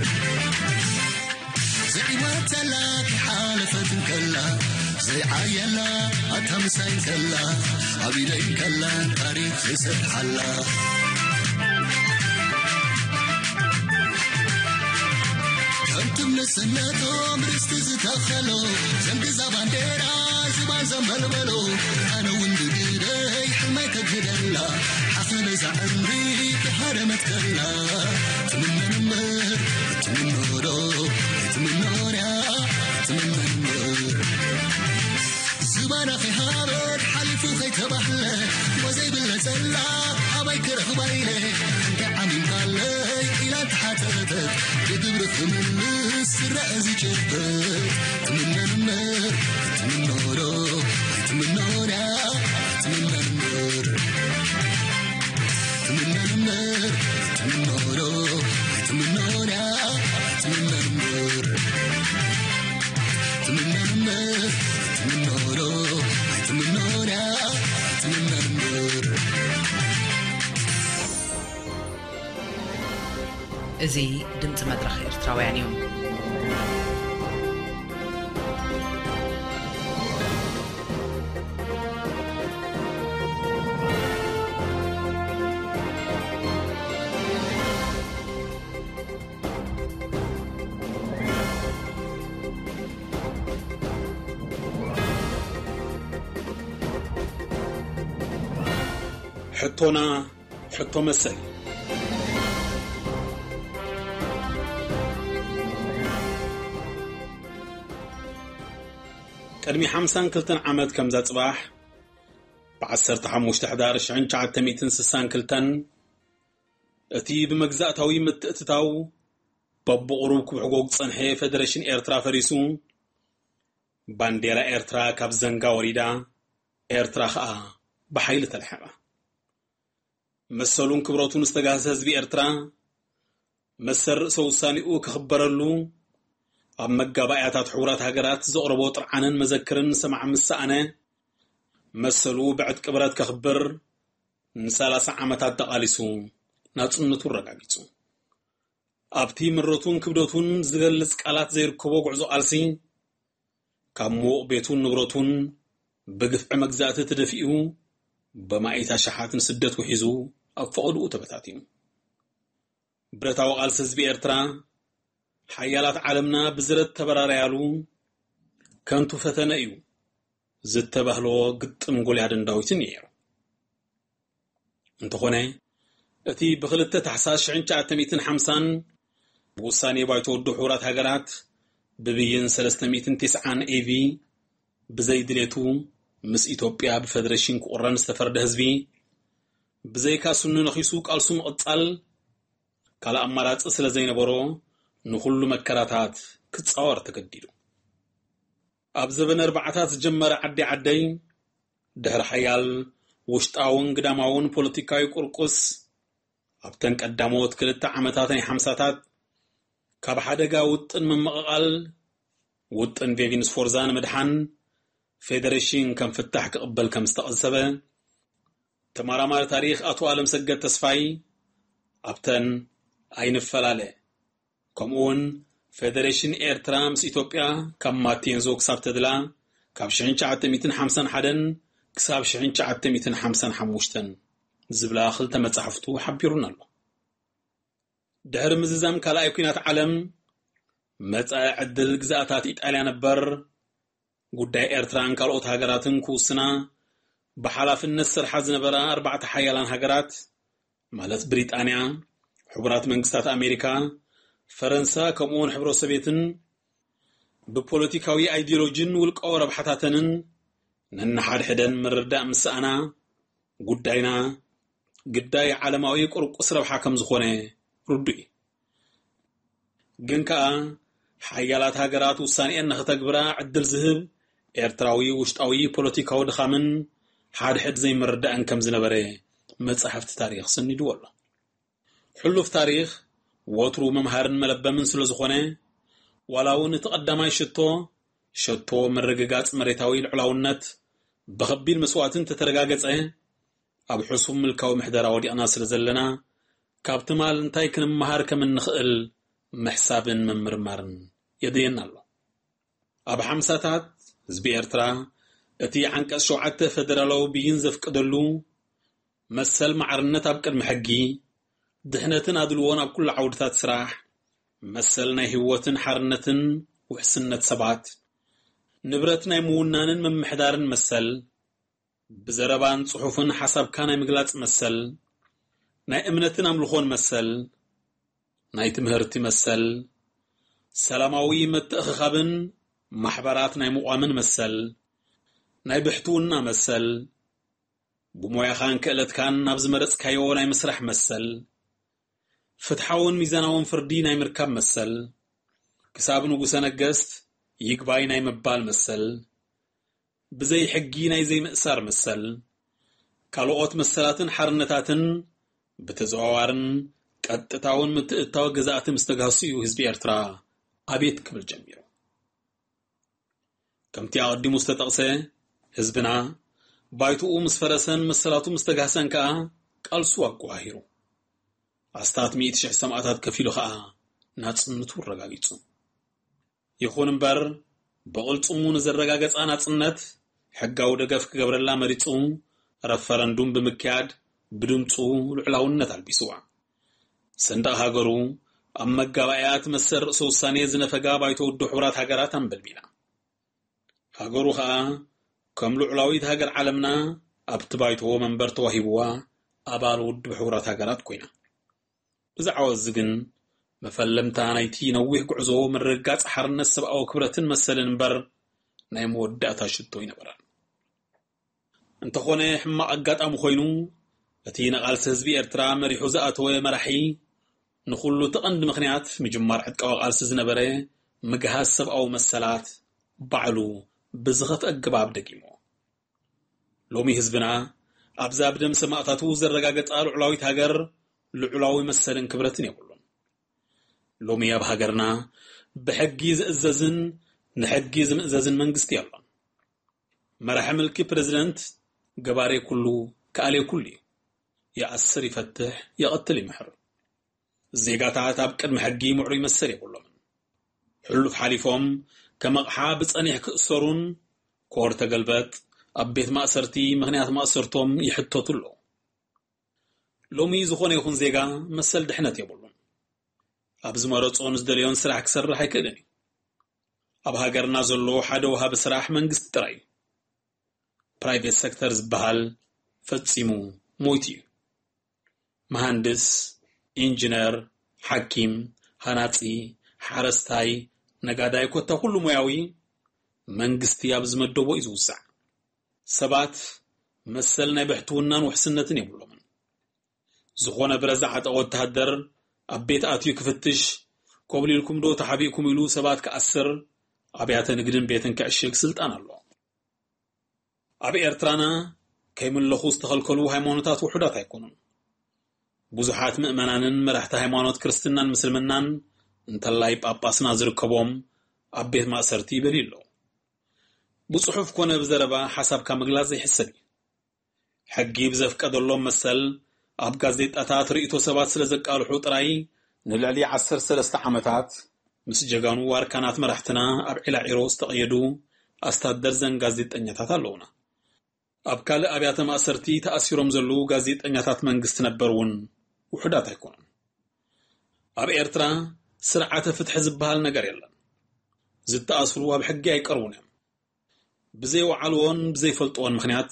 ዘይወተላ ከይሓለፈት እንከላ፣ ዘይዓየላ ኣታ ምሳይ እንከላ፣ ኣብ ኢደይ እንከላ ታሪኽ ዘይሰርሓላ። ከምቲ ንእስነቶም ርስቲ ዝተኸሎ፣ ዘንግዛ ባንዴራ ዝባን ዘንበልበሎ፣ ኣነ እውን ብግደይ ሕልመይ ከግህደላ፣ ሓኸለ እዛ ዕምሪ ክሃረመት ከላ፣ ትምነን እምበር ትምኖ ዶ፣ ትምኖ ድያ፣ ትምነን እምበር። ዝባና ከይሃበት ሓሊፉ ከይተባህለ፣ ሞ ዘይብለ ጸላ ኣባይ ክረኽባ ኢለ፣ እንታይ ዓሚምካለይ ኢላ ተሓተተት፣ ብግብሪ ክምልስ ዝረአ ዝጭበጥ። ትምነን እምበር ትምኖ ዶ፣ ትምኖ ድያ፣ ትምነን እምበር። ትምነን እምበር ትምኖ ዶ፣ ትምኖ ድያ፣ ትምነን እምበር። ትምነን እምበር ትምኖ ዶ፣ ትምኖ ድያ፣ ትምነን እምበር። እዚ ድምፂ መድረኽ ኤርትራውያን እዩ። ሕቶና ሕቶ መሰል። ቅድሚ ሓምሳን ክልተን ዓመት ከምዛ ጽባሕ፣ ብ15 ሕዳር ሽሕን ትሽዓተ ሚእትን ስሳን ክልተን፣ እቲ ብመግዛእታዊ ምትእትታው በብቑሩብ ክብሕጎ ዝጸንሐ ፌደሬሽን ኤርትራ ፈሪሱ፣ ባንዴራ ኤርትራ ካብ ዘንጋ ወሪዳ፣ ኤርትራ ኸኣ ብሓይሊ ተላሒቓ። መሰሉን ክብረቱን ዝተጋህሰ ህዝቢ ኤርትራ፣ መሰል ርእሰ ውሳኔኡ ክኽበረሉ፣ ኣብ መጋባእያታት ሕቡራት ሃገራት ዘቕረቦ ጥርዓንን መዘክርን ሰማዕ ምስ ሰኣነ፣ መሰሉ ብዕጥቂ ብረት ከኽብር ንሰላሳ ዓመታት ተቓሊሱ ናጽነቱ ኣረጋጊጹ። ኣብቲ ምረቱን ክብደቱን ዝገልጽ ቃላት ዘይርከቦ ጉዕዞ ቃልሲ፣ ካብ ምዉቕ ቤቱን ንብረቱን ብግፍዒ መግዛእቲ ተደፊኡ፣ ብማኢት ኣሽሓት ንስደት ውሒዙ፣ ኣብ ፈቐድኡ ተበታቲኑ። ብረታዊ ቃልሲ ህዝቢ ኤርትራ፣ ሓያላት ዓለምና ብዝረት ተበራረያሉ፣ ከንቱ ፈተነ እዩ ዝተባህሎ ግጥም ጎልያድን ዳዊትን እዩ ነይሩ። እንተኾነ፣ እቲ ብ2 ታሕሳስ ሽሕን ትሽዓተ ሚእትን ሓምሳን ብውሳኔ ባይቶ ውድብ ሕቡራት ሃገራት ብብይን ሰለስተ ሚእትን ተስዓን ኤ ቪ ብዘይ ድሌቱ ምስ ኢትዮጵያ ብፈደሬሽን ክቑረን ዝተፈረደ ህዝቢ፣ ብዘይካ ስኑ ነኺሱ ቃልሱ ምቕጻል ካልእ ኣማራጺ ስለ ዘይነበሮ፣ ንኹሉ መከራታት ክጻወር ተገዲዱ። ኣብ ዘበነ ኣርባዓታት ዝጀመረ ዓዲ ዓደይ፣ ድሕሪ ሓያል ውሽጣውን ግዳማውን ፖለቲካዊ ቁርቁስ፣ ኣብተን ቀዳሞት ክልተ ዓመታት ናይ ሓምሳታት፣ ካብ ሓደጋ ውጥን ምምቕቓል፣ ውጥን ቬቪን ስፎርዛ ንምድሓን፣ ፌደሬሽን ከም ፍታሕ ክቕበል ከም ዝተቐሰበ፣ ተመራማሪ ታሪኽ ኣቶ ኣለምሰገድ ተስፋይ፣ ኣብተን ኣይንፈላለ፣ ከምኡውን ፌደሬሽን ኤርትራ ምስ ኢትዮጵያ ካብ ማቴንዞ ክሳብ ተድላ፣ ካብ ሽሕን ትሽዓተ ሚእትን ሓምሳን ሓደን ክሳብ ሽሕን ትሽዓተ ሚእትን ሓምሳን ሓሙሽተን ዝብላ ክልተ መጻሕፍቱ ሓቢሩና ኣሎ። ድሕሪ ምዝዛም ካልኣይ ኲናት ዓለም፣ መጻኢ ዕድል ግዝኣታት ኢጣልያ ነበር፣ ጉዳይ ኤርትራን ካልኦት ሃገራትን ክውስና ብሓላፍነት ዝሰርሓ ዝነበራ ኣርባዕተ ሓያላን ሃገራት፣ ማለት ብሪጣንያ፣ ሕቡራት መንግስታት ኣሜሪካ፣ ፈረንሳ፣ ከምኡውን ሕብረ ሶቪየትን፣ ብፖለቲካዊ ኣይዲዮሎጂን ውልቃዊ ረብሓታተንን ነንሓድሕደን ምርዳእ ምስ ሰኣና፣ ጉዳይና ግዳይ ዓለማዊ ቁርቁስ ረብሓ ከም ዝኾነ ርዱእ እዩ። ግን ከኣ፣ ሓያላት ሃገራት ውሳኔኤን ንኽተግብራ ዕድል ዝህብ ኤርትራዊ ውሽጣዊ ፖለቲካዊ ድኻምን ሓድሕድ ዘይምርዳእን ከም ዝነበረ መጻሕፍቲ ታሪኽ ሰኒድዎ ኣሎ። ሕሉፍ ታሪኽ ወትሩ መምሃርን መለበምን ስለ ዝኾነ፣ ዋላ እውን እቲ ቀዳማይ ሸቶ፣ ሸቶ ምርግጋጽ መሬታዊ ልዑላውነት ብኸቢድ መስዋእቲ እንተተረጋገጸ፣ ኣብ ሕሱም ምልካዊ ምሕደራ ወዲቕና ስለ ዘለና፣ ካብ ትማል እንታይ ክንመሃር ከም እንኽእል ምሕሳብን ምምርማርን የድልየና ኣሎ። ኣብ ሓምሳታት ህዝቢ ኤርትራ እቲ ዓንቀጽ ሸውዓተ ፈደራላዊ ብይን ዘፍቀደሉ፣ መሰል ማዕርነት ኣብ ቅድሚ ሕጊ፣ ድሕነትን ኣድልዎን ኣብ ኩሉ ዓውድታት ስራሕ፣ መሰል ናይ ህይወትን ሓርነትን ውሕስነት ሰባት፣ ንብረት ናይ ምውናንን ምምሕዳርን መሰል፣ ብዘረባን ጽሑፍን ሓሳብካ ናይ ምግላጽ መሰል፣ ናይ እምነትን ኣምልኾን መሰል፣ ናይ ትምህርቲ መሰል፣ ሰላማዊ ምትእኽኻብን ማሕበራት ናይ ምቋምን መሰል፣ ናይ ብሕትውና መሰል፣ ብሞያኻን ክእለትካን ናብ ዝመረጽካዮ ናይ ምስራሕ መሰል፣ ፍትሓውን ሚዛናውን ፍርዲ ናይ ምርካብ መሰል፣ ክሳብ ንጉሰ ነገስት ይግባይ ናይ ምባል መሰል፣ ብዘይ ሕጊ ናይ ዘይምእሳር መሰል፣ ካልኦት መሰላትን ሓርነታትን ብተዘዋዋርን ቀጥታውን ምትእትታው ገዛእቲ ምስ ተጋህሱ እዩ ህዝቢ ኤርትራ ኣቤት ክብል ጀሚሩ። ከምቲ ኣቐዲሙ ዝተጠቕሰ፣ ህዝብና ባይቶኡ ምስ ፈረሰን መሰላቱ ምስ ተጋህሰን ከኣ ቃልሱ ኣጓሂሩ። ኣስታት ሚእቲ ሽሕ ሰማእታት ከፊሉ ከኣ ናጽነቱ ኣረጋጊጹ። ይኹን እምበር፣ ብቕልጽሙ ንዘረጋገጻ ናጽነት ሕጋዊ ደገፍ ክገብረላ መሪጹ፣ ረፈረንዱም ብምክያድ ብድምጹ ልዑላውነት ኣልቢስዋ። ሰንደቕ ሃገሩ ኣብ መጋባእያ እቲ መሰል ርእሰ ውሳኔ ዝነፈጋ ባይቶ ውድብ ሕቡራት ሃገራት ኣንበልቢላ። ሃገሩ ኸኣ ከም ልዑላዊት ሃገር ዓለምና ኣብቲ ባይቶ መንበር ተዋሂብዋ ኣባል ውድብ ሕቡራት ሃገራት ኮይና። ብዛዕባ እዚ ግን መፈለምታ ናይቲ ነዊሕ ጉዕዞ ምርግጋጽ ሓርነት ሰብኣዊ ክብረትን መሰልን እምበር ናይ መወዳእታ ሽቶ ኣይነበረን። እንተኾነ ሕማቕ ኣጋጣሚ ኮይኑ እቲ ንቓልሲ ህዝቢ ኤርትራ መሪሑ ዝኣተወ መራሒ ንኹሉ እቲ ቀንዲ ምኽንያት ምጅማር ዕጥቃዊ ቃልሲ ዝነበረ ምግሃስ ሰብኣዊ መሰላት ባዕሉ ብዝኸፍአ ኣገባብ ደጊሞ። ሎሚ ህዝብና ኣብዛ ብደም ሰማእታቱ ዘረጋገጻ ልዑላዊት ሃገር ልዑላዊ መሰልን ክብረትን የብሉን። ሎሚ ኣብ ሃገርና ብሕጊ ዝእዘዝን ንሕጊ ዝምእዘዝን መንግስቲ የሎን። መራሒ ምልኪ ፕረዚደንት ገባሬ ኩሉ ከኣሌ ኩሉ እዩ። ይኣስር ይፈትሕ፣ ይቐትል ይምሕር። ዜጋታት ኣብ ቅድሚ ሕጊ ምዕሩይ መሰል የብሎምን። ሕሉፍ ሓሊፎም ከም ኣቕሓ ብጸኒሕ ክእሰሩን ኮር ተገልበጥ ኣብ ቤት ማእሰርቲ ምኽንያት ማእሰርቶም ይሕተቱ ኣለዉ። ሎሚ ዝኾነ ይኹን ዜጋ መሰል ድሕነት የብሉን። ኣብ ዝመረጾን ዝደለዮን ስራሕ ክሰርሕ ኣይክእልን እዩ። ኣብ ሃገርና ዘሎ ሓደ ወሃቢ ስራሕ መንግስቲ ጥራይ እዩ። ፕራይቬት ሴክተር ዝበሃል ፈጺሙ ሞይቱ እዩ። መሃንድስ፣ ኢንጂነር፣ ሓኪም፣ ሃናጺ፣ ሓረስታይ፣ ነጋዳይ ኮታ ኩሉ ሞያዊ መንግስቲ ኣብ ዝመደቦ እዩ ዝውሳዕ። ሰባት መሰል ናይ ብሕትውናን ውሕስነትን የብሎምን። ዝኾነ ብረት ዝዓጠቐ ወተሃደር ኣብ ቤት ኣትዩ ክፍትሽ፣ ኮብሊልኩም ዶ ተሓቢእኩም ኢሉ ሰባት ክኣስር፣ ኣብያተ ንግድን ቤትን ክዕሽግ ስልጣን ኣለዎ። ኣብ ኤርትራና ከይምለኹ ዝተኸልከሉ ሃይማኖታት ውሑዳት ኣይኮኑን። ብዙሓት ምእመናንን መራሕቲ ሃይማኖት ክርስትናን ምስልምናን እንተላይ ጳጳስና ዝርከቦም ኣብ ቤት ማእሰርቲ ይበልዩ ኣለዉ። ብጽሑፍ ኮነ ብዘረባ ሓሳብካ ምግላጽ ዘይሕሰብ እዩ። ሕጊ ብዘፍቀደሎም መሰል ኣብ ጋዜጣታት ርእይቶ ሰባት ስለ ዘቃልሑ ጥራይ ንልዕሊ ዓሰርተ ሰለስተ ዓመታት ምስ ጀጋኑ ኣርካናት መራሕትና ኣብ ዒላዒሮ ዝተቐየዱ ኣስታት ደርዘን ጋዜጠኛታት ኣለዉና። ኣብ ካልእ ኣብያተ ማእሰርቲ ተኣሲሮም ዘለዉ ጋዜጠኛታት መንግስቲ ነበር እውን ውሑዳት ኣይኮኑን። ኣብ ኤርትራ ስርዓተ ፍትሒ ዝበሃል ነገር የለን። ዝተኣስሩ ኣብ ሕጊ ኣይቀርቡን እዮም። ብዘይወዓልዎን ብዘይፈልጥዎን ምኽንያት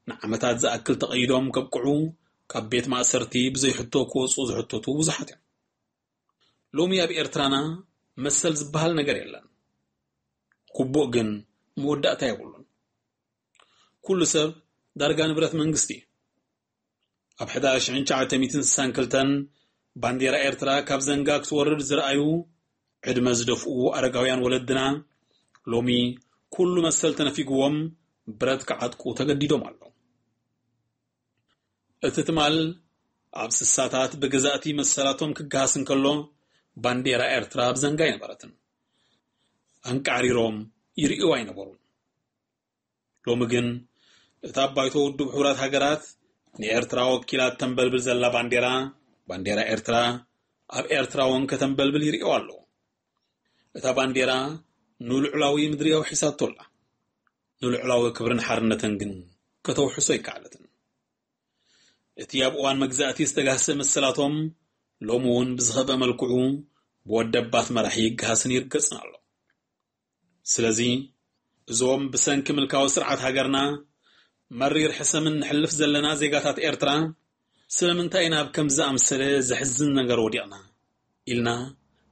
ንዓመታት ዝኣክል ተቐይዶም ከብቅዑ ካብ ቤት ማእሰርቲ ብዘይሕቶ ክወጹ ዝሕተቱ ብዙሓት እዮም። ሎሚ ኣብ ኤርትራና መሰል ዝበሃል ነገር የለን። ግቡእ ግን መወዳእታ የብሉን። ኩሉ ሰብ ዳርጋ ንብረት መንግስቲ እዩ። ኣብ ሕዳር ሽሕን ትሽዓተ ሚእትን ስሳን ክልተን ባንዴራ ኤርትራ ካብ ዘንጋ ክትወርድ ዝረኣዩ ዕድመ ዝደፍኡ ኣረጋውያን ወለድና ሎሚ ኩሉ መሰል ተነፊግዎም ብረት ክዓጥቁ ተገዲዶም ኣለዉ። እቲ ትማል ኣብ ስሳታት ብገዛእቲ መሰላቶም ክገሃስ እንከሎ ባንዴራ ኤርትራ ኣብ ዘንጋ ኣይነበረትን። ኣንቃዕሪሮም ይርእዩ ኣይነበሩን። ሎሚ ግን እታ ኣብ ባይቶ ውድብ ሕቡራት ሃገራት ንኤርትራ ወኪላ እተንበልብል ዘላ ባንዴራ፣ ባንዴራ ኤርትራ፣ ኣብ ኤርትራ እውን ከተንበልብል ይርእዮ ኣለዉ። እታ ባንዴራ ንልዑላዊ ምድሪ ኣውሒሳቶ ኣላ። ንልዑላዊ ክብርን ሓርነትን ግን ከተውሕሶ ኣይከኣለትን። እቲ ኣብ እዋን መግዛእቲ ዝተጋህሰ መሰላቶም ሎሚ እውን ብዝኸበ መልክዑ ብወደባት መራሒ ይገሃስን ይርገጽን ኣሎ። ስለዚ እዞም ብሰንኪ ምልካዊ ስርዓት ሃገርና መሪር ሕሰምን ንሕልፍ ዘለና ዜጋታት ኤርትራ ስለምንታይ ኢና ኣብ ከምዚ ዝኣምሰለ ዘሕዝን ነገር ወዲቕና ኢልና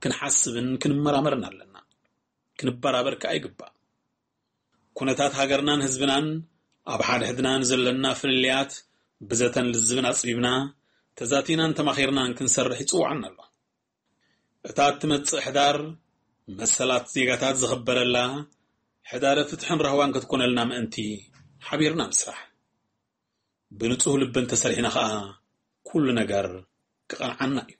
ክንሓስብን ክንመራመርን ኣለና። ክንበራበር ከኣ ይግባእ። ኩነታት ሃገርናን ህዝብናን ኣብ ሓድሕድና ንዘለና ፍልልያት ብዘተን ልዝብን ኣጽቢብና ተዛቲናን ተማኺርናን ክንሰርሕ ይጽውዓና ኣሎ። እታ እትመጽእ ሕዳር መሰላት ዜጋታት ዝኽበረላ ሕዳረ ፍትሕን ራህዋን ክትኮነልና ምእንቲ ሓቢርና ንስራሕ። ብንጹህ ልቢ እንተሰሪሕና ኸኣ ኩሉ ነገር ክቐንዓና እዩ።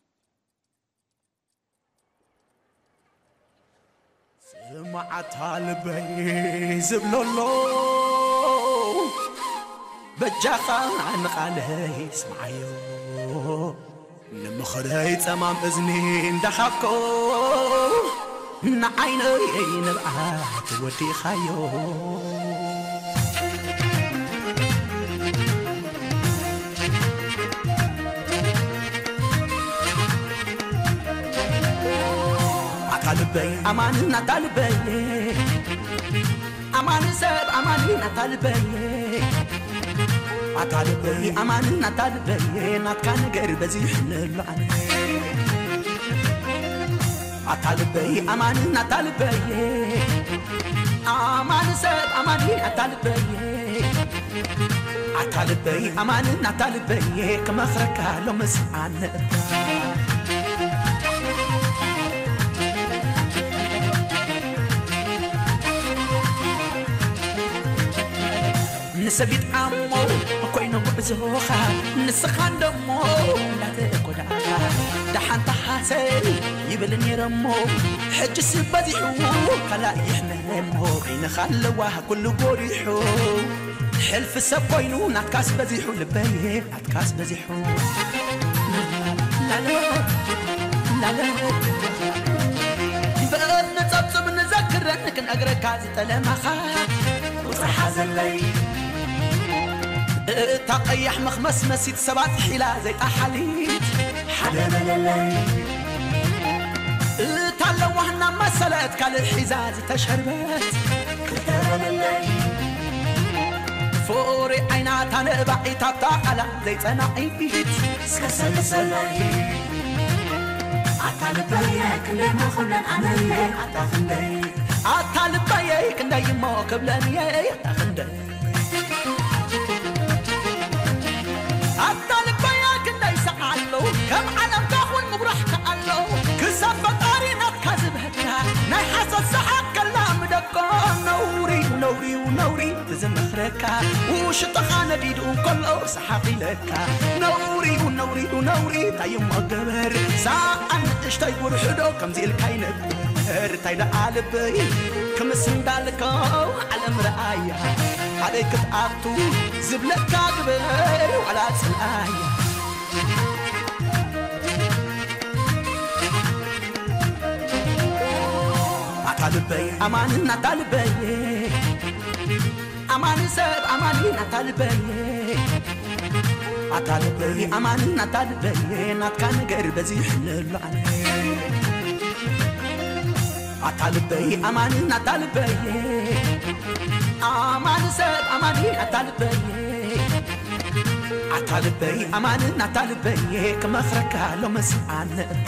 ስማዓታ ልበይ ዝብሎ ኣሎ፣ በጃኻ ንቓለይ ስምዓዮ። ንምኽረይ ጸማም እዝኒ እንዳሃብኮ፣ ንዓይነይ ንብዓት ወዲኻዮ። ኣታ ልበይ ኣማን ናታ ልበይ፣ ኣማን ሰብ ኣማን ናታ ልበይ። ኣታ ልበይ ኣማንን ኣታ ልበይ ናትካ ነገር በዚሕንሉ ኣነ ኣታ ልበይ ኣማንን ኣታ ልበይ ኣማን ሰብ ኣማኒ ኣታ ልበይ ኣታ ልበይ ኣማንን ኣታ ልበይ ክመኽረካ ሎምስ ኣነ እባ ንሰቢት ዓሞ ኮይኑ ጉዕዞኻ ንስኻ እንደሞ እንዳተጎዳእካ ደሓን ተሓሰብ ይብል ነይረሞ ሕጅስ በዚሑ ካልእ ይሕመሞ በይንኻ ኣለዋ ኩሉ ጎሪሑ ሕልፊ ሰብ ኮይኑ ናትካስ በዚሑ ልበይ ናትካስ በዚሑ በእድ ንጸብጽብ ንዘክረን ክንእግረካ ዝጠለመኻ ቁጽሪ ሓዘለይ እታ ቀያሕ መኽመስመሲት ሰባት ሒላ ዘይጣሓሊት ሓደ በለለይ እታ ለዋህና መሰለት ካልእ ሒዛ ዝተሸርበት ክልተ በለለይ ፍቕሪ ዓይና እታ ነባዒት ኣብታ ቃላ ዘይጸናዒት እስከ ሰልሰለይ ኣታ ልበየ ክንደይ መኹነን ኣነየ ኣታ ክንደይ ኣታ ልበየ ክንደይ እሞ ክብለንየ ኣታ ክንደይ ኣታ ልበያ ክንደይ ሰዓሎ ከም ዓለም ካኹን ምጉራሕ ከኣሎ ክሳብ ፈጣሪ ናትካ ዝብህካ ናይ ሓሶት ሰሓቅ ከላ ምደቆ ነውሪ ነውሪዩ ነውሪ ትዝመኽረካ ውሽጥኻ ነዲዱ ከሎ ሰሓቕ ኢለካ ነውሪዩ ነውሪዩ ነውሪ ታይሞ ገበር ሰኣን ንእሽተይ ጉርሕዶ ከምዚ ኢልካ ይነብር እንታይ ደኣ ልበይ ክምስ እንዳልከው ዓለም ረኣያ ኣበይ ክትኣቱ ዝብለካ ግበር ዋላ ጽልኣያ ኣታ ልበይ ኣማንን ኣታ ልበይ ኣማኒ ሰብ ኣማኒ ኣታ ልበይ ኣታ ልበይ ኣማንን ኣታ ልበይ ናትካ ነገር በዚሕንሉ ኣነ ኣታ ልበይ ኣማንን ኣታ ልበይ ኣማኒ ሰብ ኣማኒ ኣታ ልበይ ኣታ ልበይ ኣማንን ኣታ ልበይ ክመኽረካ ሎምስ ኣነ እባ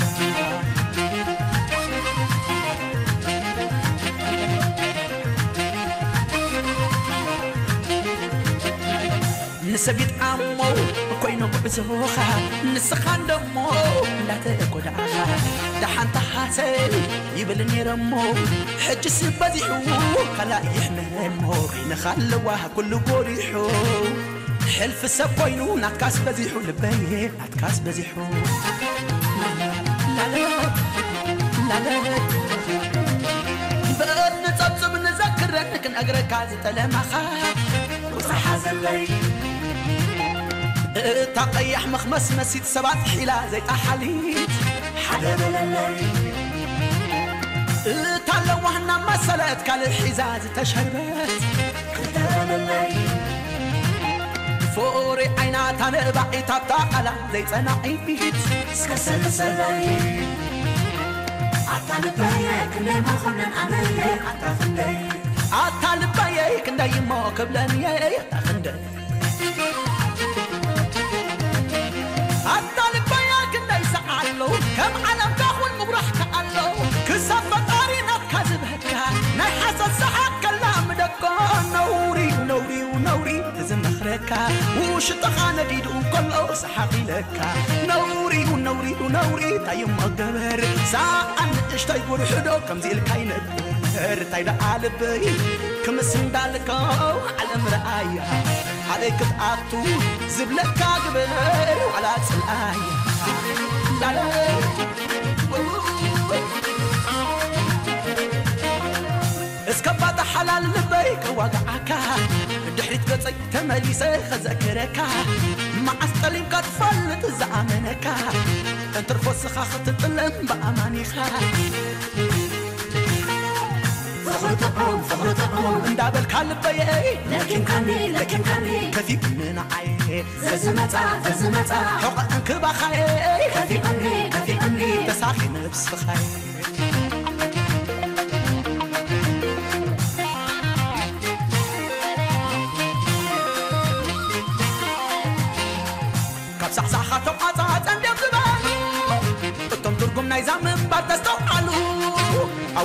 ንሰጊድ ኣሞ ኮይኑ ጉዕዞኻ ንስኻ እንደሞ እንዳተጎዳእኻ ደሓን ተሓሰብ ይብል ነይረሞ ሕጅስ በዚሑ ካልእ ይሕመሞ በይንኻ ኣለዋ ኩሉ ጎሪሑ ሕልፊ ሰብ ኮይኑ ናትካስ በዚሑ ልበይ ናትካስ በዚሑ ላለ ላለ በእድ ንጸብጽብ ንዘክረን ክንእግረካ ዝጠለመኻ ቁጽሪ ሓዘለይ እታ ቀያሕ መኽመስመሲት ሰባት ሒላ ዘይጣሓሊት ሓደ በለለይ እታ ለዋህና መሰለት ካልእ ሒዛ ዝተሸርበት ክልተ በለለይ ፍቕሪ ዓይና ታነባዒት ኣብታ ቃላ ዘይጸናዒት እስከ ሰልሰለይ ኣታ ልበየ ክንደይ መኾነን ኣነየ ኣታ ክንደይ ኣታ ልበየ ክንደይ እሞ ክብለንየ ኣታ ክንደይ ኣታ ልበያ ክንደይ ሰዓሎ ከም ዓለም ካኹን ምጉራሕ ከኣሎ ክሳብ ፈጣሪ ናትካ ዝብህካ ናይ ሓሰት ሰሓቅ ከላ ምደቆ ነውሪ ነውሪዩ ነውሪ ትዝመኽረካ ውሽጥኻ ነዲዱ ከሎ ሰሓቕ ኢለካ ነውሪዩ ነውሪዩ ነውሪ እንታይ እሞ ገበር ሰኣን ንእሽተይ ጉርሕዶ ከምዚ ኢልካ ይነብር እንታይ ደኣ ልበይ ክምስ እንዳልከው ዓለም ረኣያ ኣበይ ክትኣቱ ዝብለካ ግበር ዋላ ጽልኣያ ላለ እስከ ባታ ሓላል ልበይ ከዋግዓካ ድሕሪት ገጸይ ተመሊሰ ከዘክረካ መዓስ ጠሊምካ ትፈልጥ ዝኣመነካ እንትርፎ ስኻ ክትጥለም ብኣማኒኻ ፍቕሪ ጥዑም ፍቕሪ ጥዑም እንዳበልካ ልበየይ ለኪምካኒ ለኪምካኒ ከፊኡኒ ንዓየ ዘዝመጻ ዘዝመጻ ሕቖ እንክባኻየይ ከፊኡኒ ከፊኡኒ ተሳኺ ነብስኻየ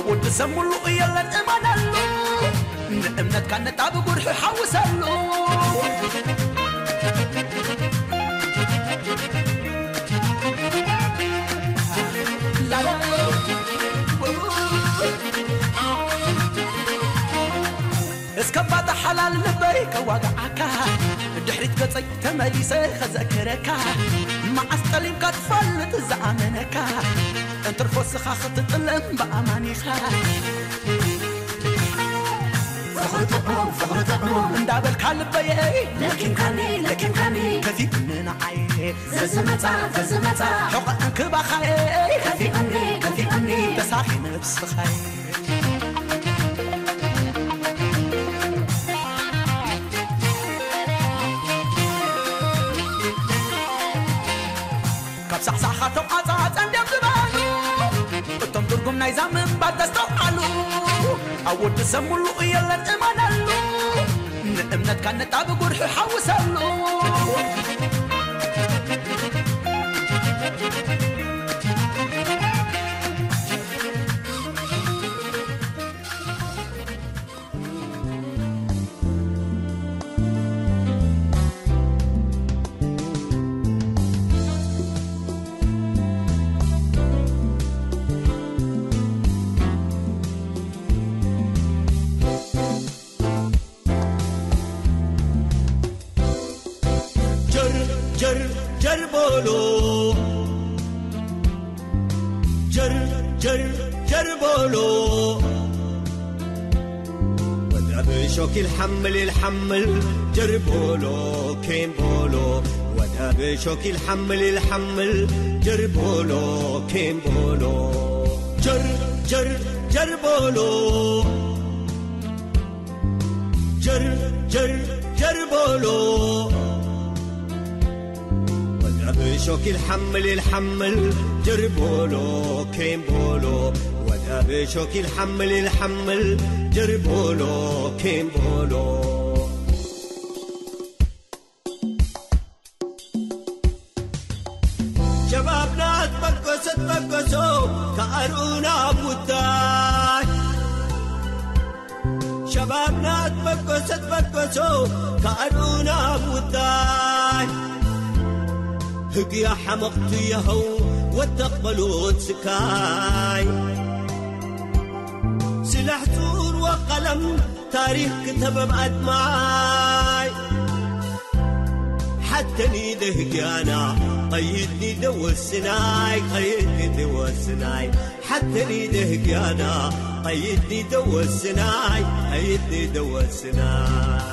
ወዲ ሰብ ሙሉእ የለን እመነሉ፣ ንእምነትካ ነጣብ ጉርሒ ሓውሰሉ። ላላ እስከ ባታ ሓላል ልበይ ከዋግዓካ፣ ድሕሪት ገጸይ ተመሊሰ ኸዘክረካ። መዓስ ጠሊምካ ትፈልጥ ዝኣመነካ፣ እንትርፎ ስኻ ክትጥለም ብኣማኒኻ። ፍቕሪ ጥዑም፣ ፍቕሪ ጥዑም እንዳበልካ ልበየይ ለኪምካኒ፣ ለኪምካኒ ከፊእኒ ንዓይ። ዘዝመጻ፣ ዘዝመጻ ሕቖ እንክባኻየይ ከፊእኒ፣ ከፊእኒ ተሳኺ ነብስኻይ። ካብ ሳዕሳዕኻቶም ኣጻጸን ድዮም ዝበሉ፣ እቶም ትርጉም ናይዛ ምንባር ተስተውዓሉ። ኣብ ወዲ ሰብ ሙሉእ የለን እመነሉ፣ ንእምነትካ ነጣብ ጉርሒ ሓውሰሉ። ጀር ጀር ጀር ቦሎ፣ ጀር ጀር ጀር ቦሎ። ወዳ ብሾክ ይልሓምል ይልሓምል ጀር ቦሎ ኬም ቦሎ። ወዳ ብሾክ ይልሓምል ይልሓምል ጀር ቦሎ ኬም ቦሎ። ጀር ጀር ጀር ቦሎ፣ ጀር ጀር ጀር ቦሎ። ወዳ ብሾክ ይልሓምል ይልሓምል ጀር ቦሎ ኬም ቦሎ። ወዳ ብሾክ ይልሓምል ይልሓምል ጀር ቦሎ ኬም ቦሎ። ሸባብና ትበገሶ ትበገሶ ከኣርኡና ሙታይ። ሸባብና ትበገሶ ትበገሶ ከኣርኡና ሙታይ። ህግያ ሓመቕቱ የኸው ወተቕበሉት ስካይ። ስላሕ ጹር ወቀለም ታሪኽ ክተበብ ኣድማይ። ሓተኒ ደህግያና ቐይድኒ ደወስናይ፣ ቐይድኒ ደወስናይ። ሓተኒ ደህግያና ቐይድኒ ደወስናይ፣ ቐይድኒ ደወስናይ።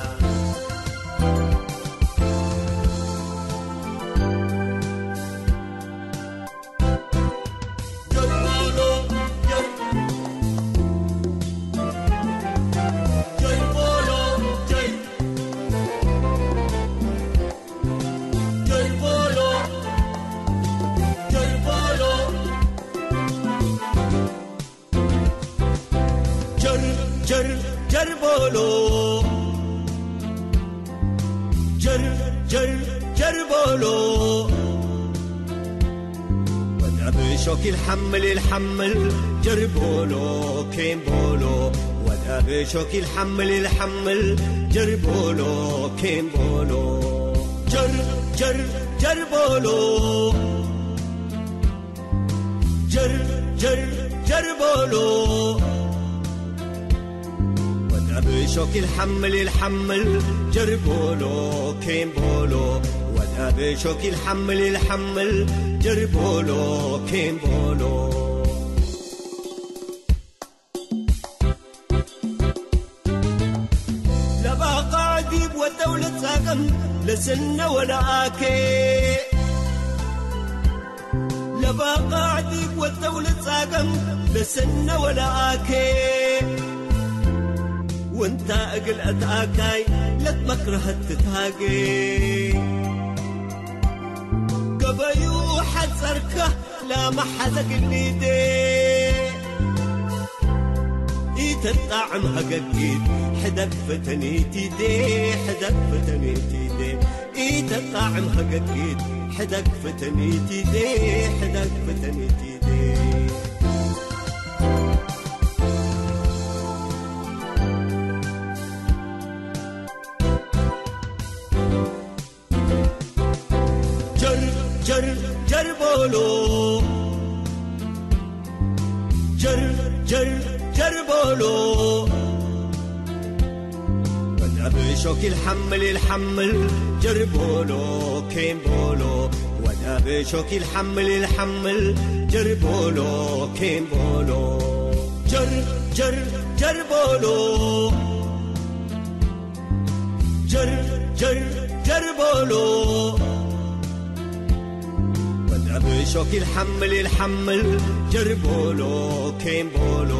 ጀር ጀር ጀር ቦሎ፣ ጀር ጀር ጀር ቦሎ። ወዳ ብሾክ ይልሓምል ይልሓምል ጀር ቦሎ ኬም ቦሎ። ወዳ ብሾክ ይልሓምል ይልሓምል ጀር ቦሎ ኬም ቦሎ። ጀር ጀር ጀር ቦሎ፣ ጀር ጀር ጀር ቦሎ። ወዳ ብሾክ ይልሓምል ይልሓምል ጀር ቦሎ ኬም ቦሎ። ወዳ ብሾክ ይልሓምል ይልሓምል ጀር ቦሎ ኬም ቦሎ። ለባኻ ዲብ ወደው ልጻገም ለስነ ወለኣኬ። ለባኻ ዲብ ወደው ልጻገም ለስነ ወለኣኬ። ወንታ እግል ኣትኣካይ ለትመክረሀት ትታጌ። ገበዩ ሓጸርካ لا ما حدا قليدي إيتطعم هققيد حدك فتنيتي دي حدك فتنيتي دي إيتطعم هققيد حدك فتنيتي دي حدك فتنيتي دي ጀር ጀር ጀር በሎ ወዳ ብሾክ ይልሓምል ይልሓምል ጀር በሎ ኬም በሎ ወዳ ብሾክ ይልሓምል ይልሓምል ጀር በሎ ኬም በሎ ጀር ጀር ጀር በሎ ጀር ጀር ጀር በሎ ወዳ ብሾክ ይልሓምል ይልሓምል ጀር በሎ ኬም በሎ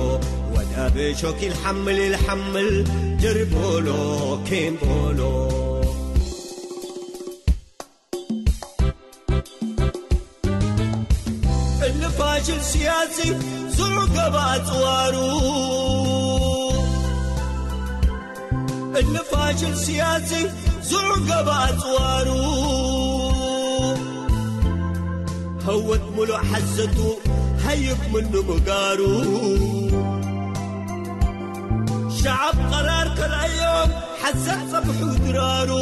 ወዳ ብሾክ ይልሓምል ይልሓምል ጀር በሎ ኬም በሎ እልፋሽል ሲያሲ ዙዑ ገባ ኣጽዋሩ እልፋሽል ሲያሲ ዙዑ ገባ ኣጽዋሩ هوت ملو حزتو هيب منو مقارو شعب قرار كل أيام حزت صبح ودرارو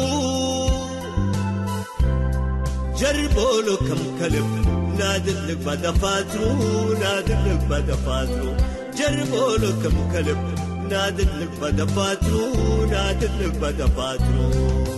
جربولو كم كلب نادت لك بدفاترو نادت لك بدفاترو جربولو كم كلب نادت لك بدفاترو نادت لك بدفاترو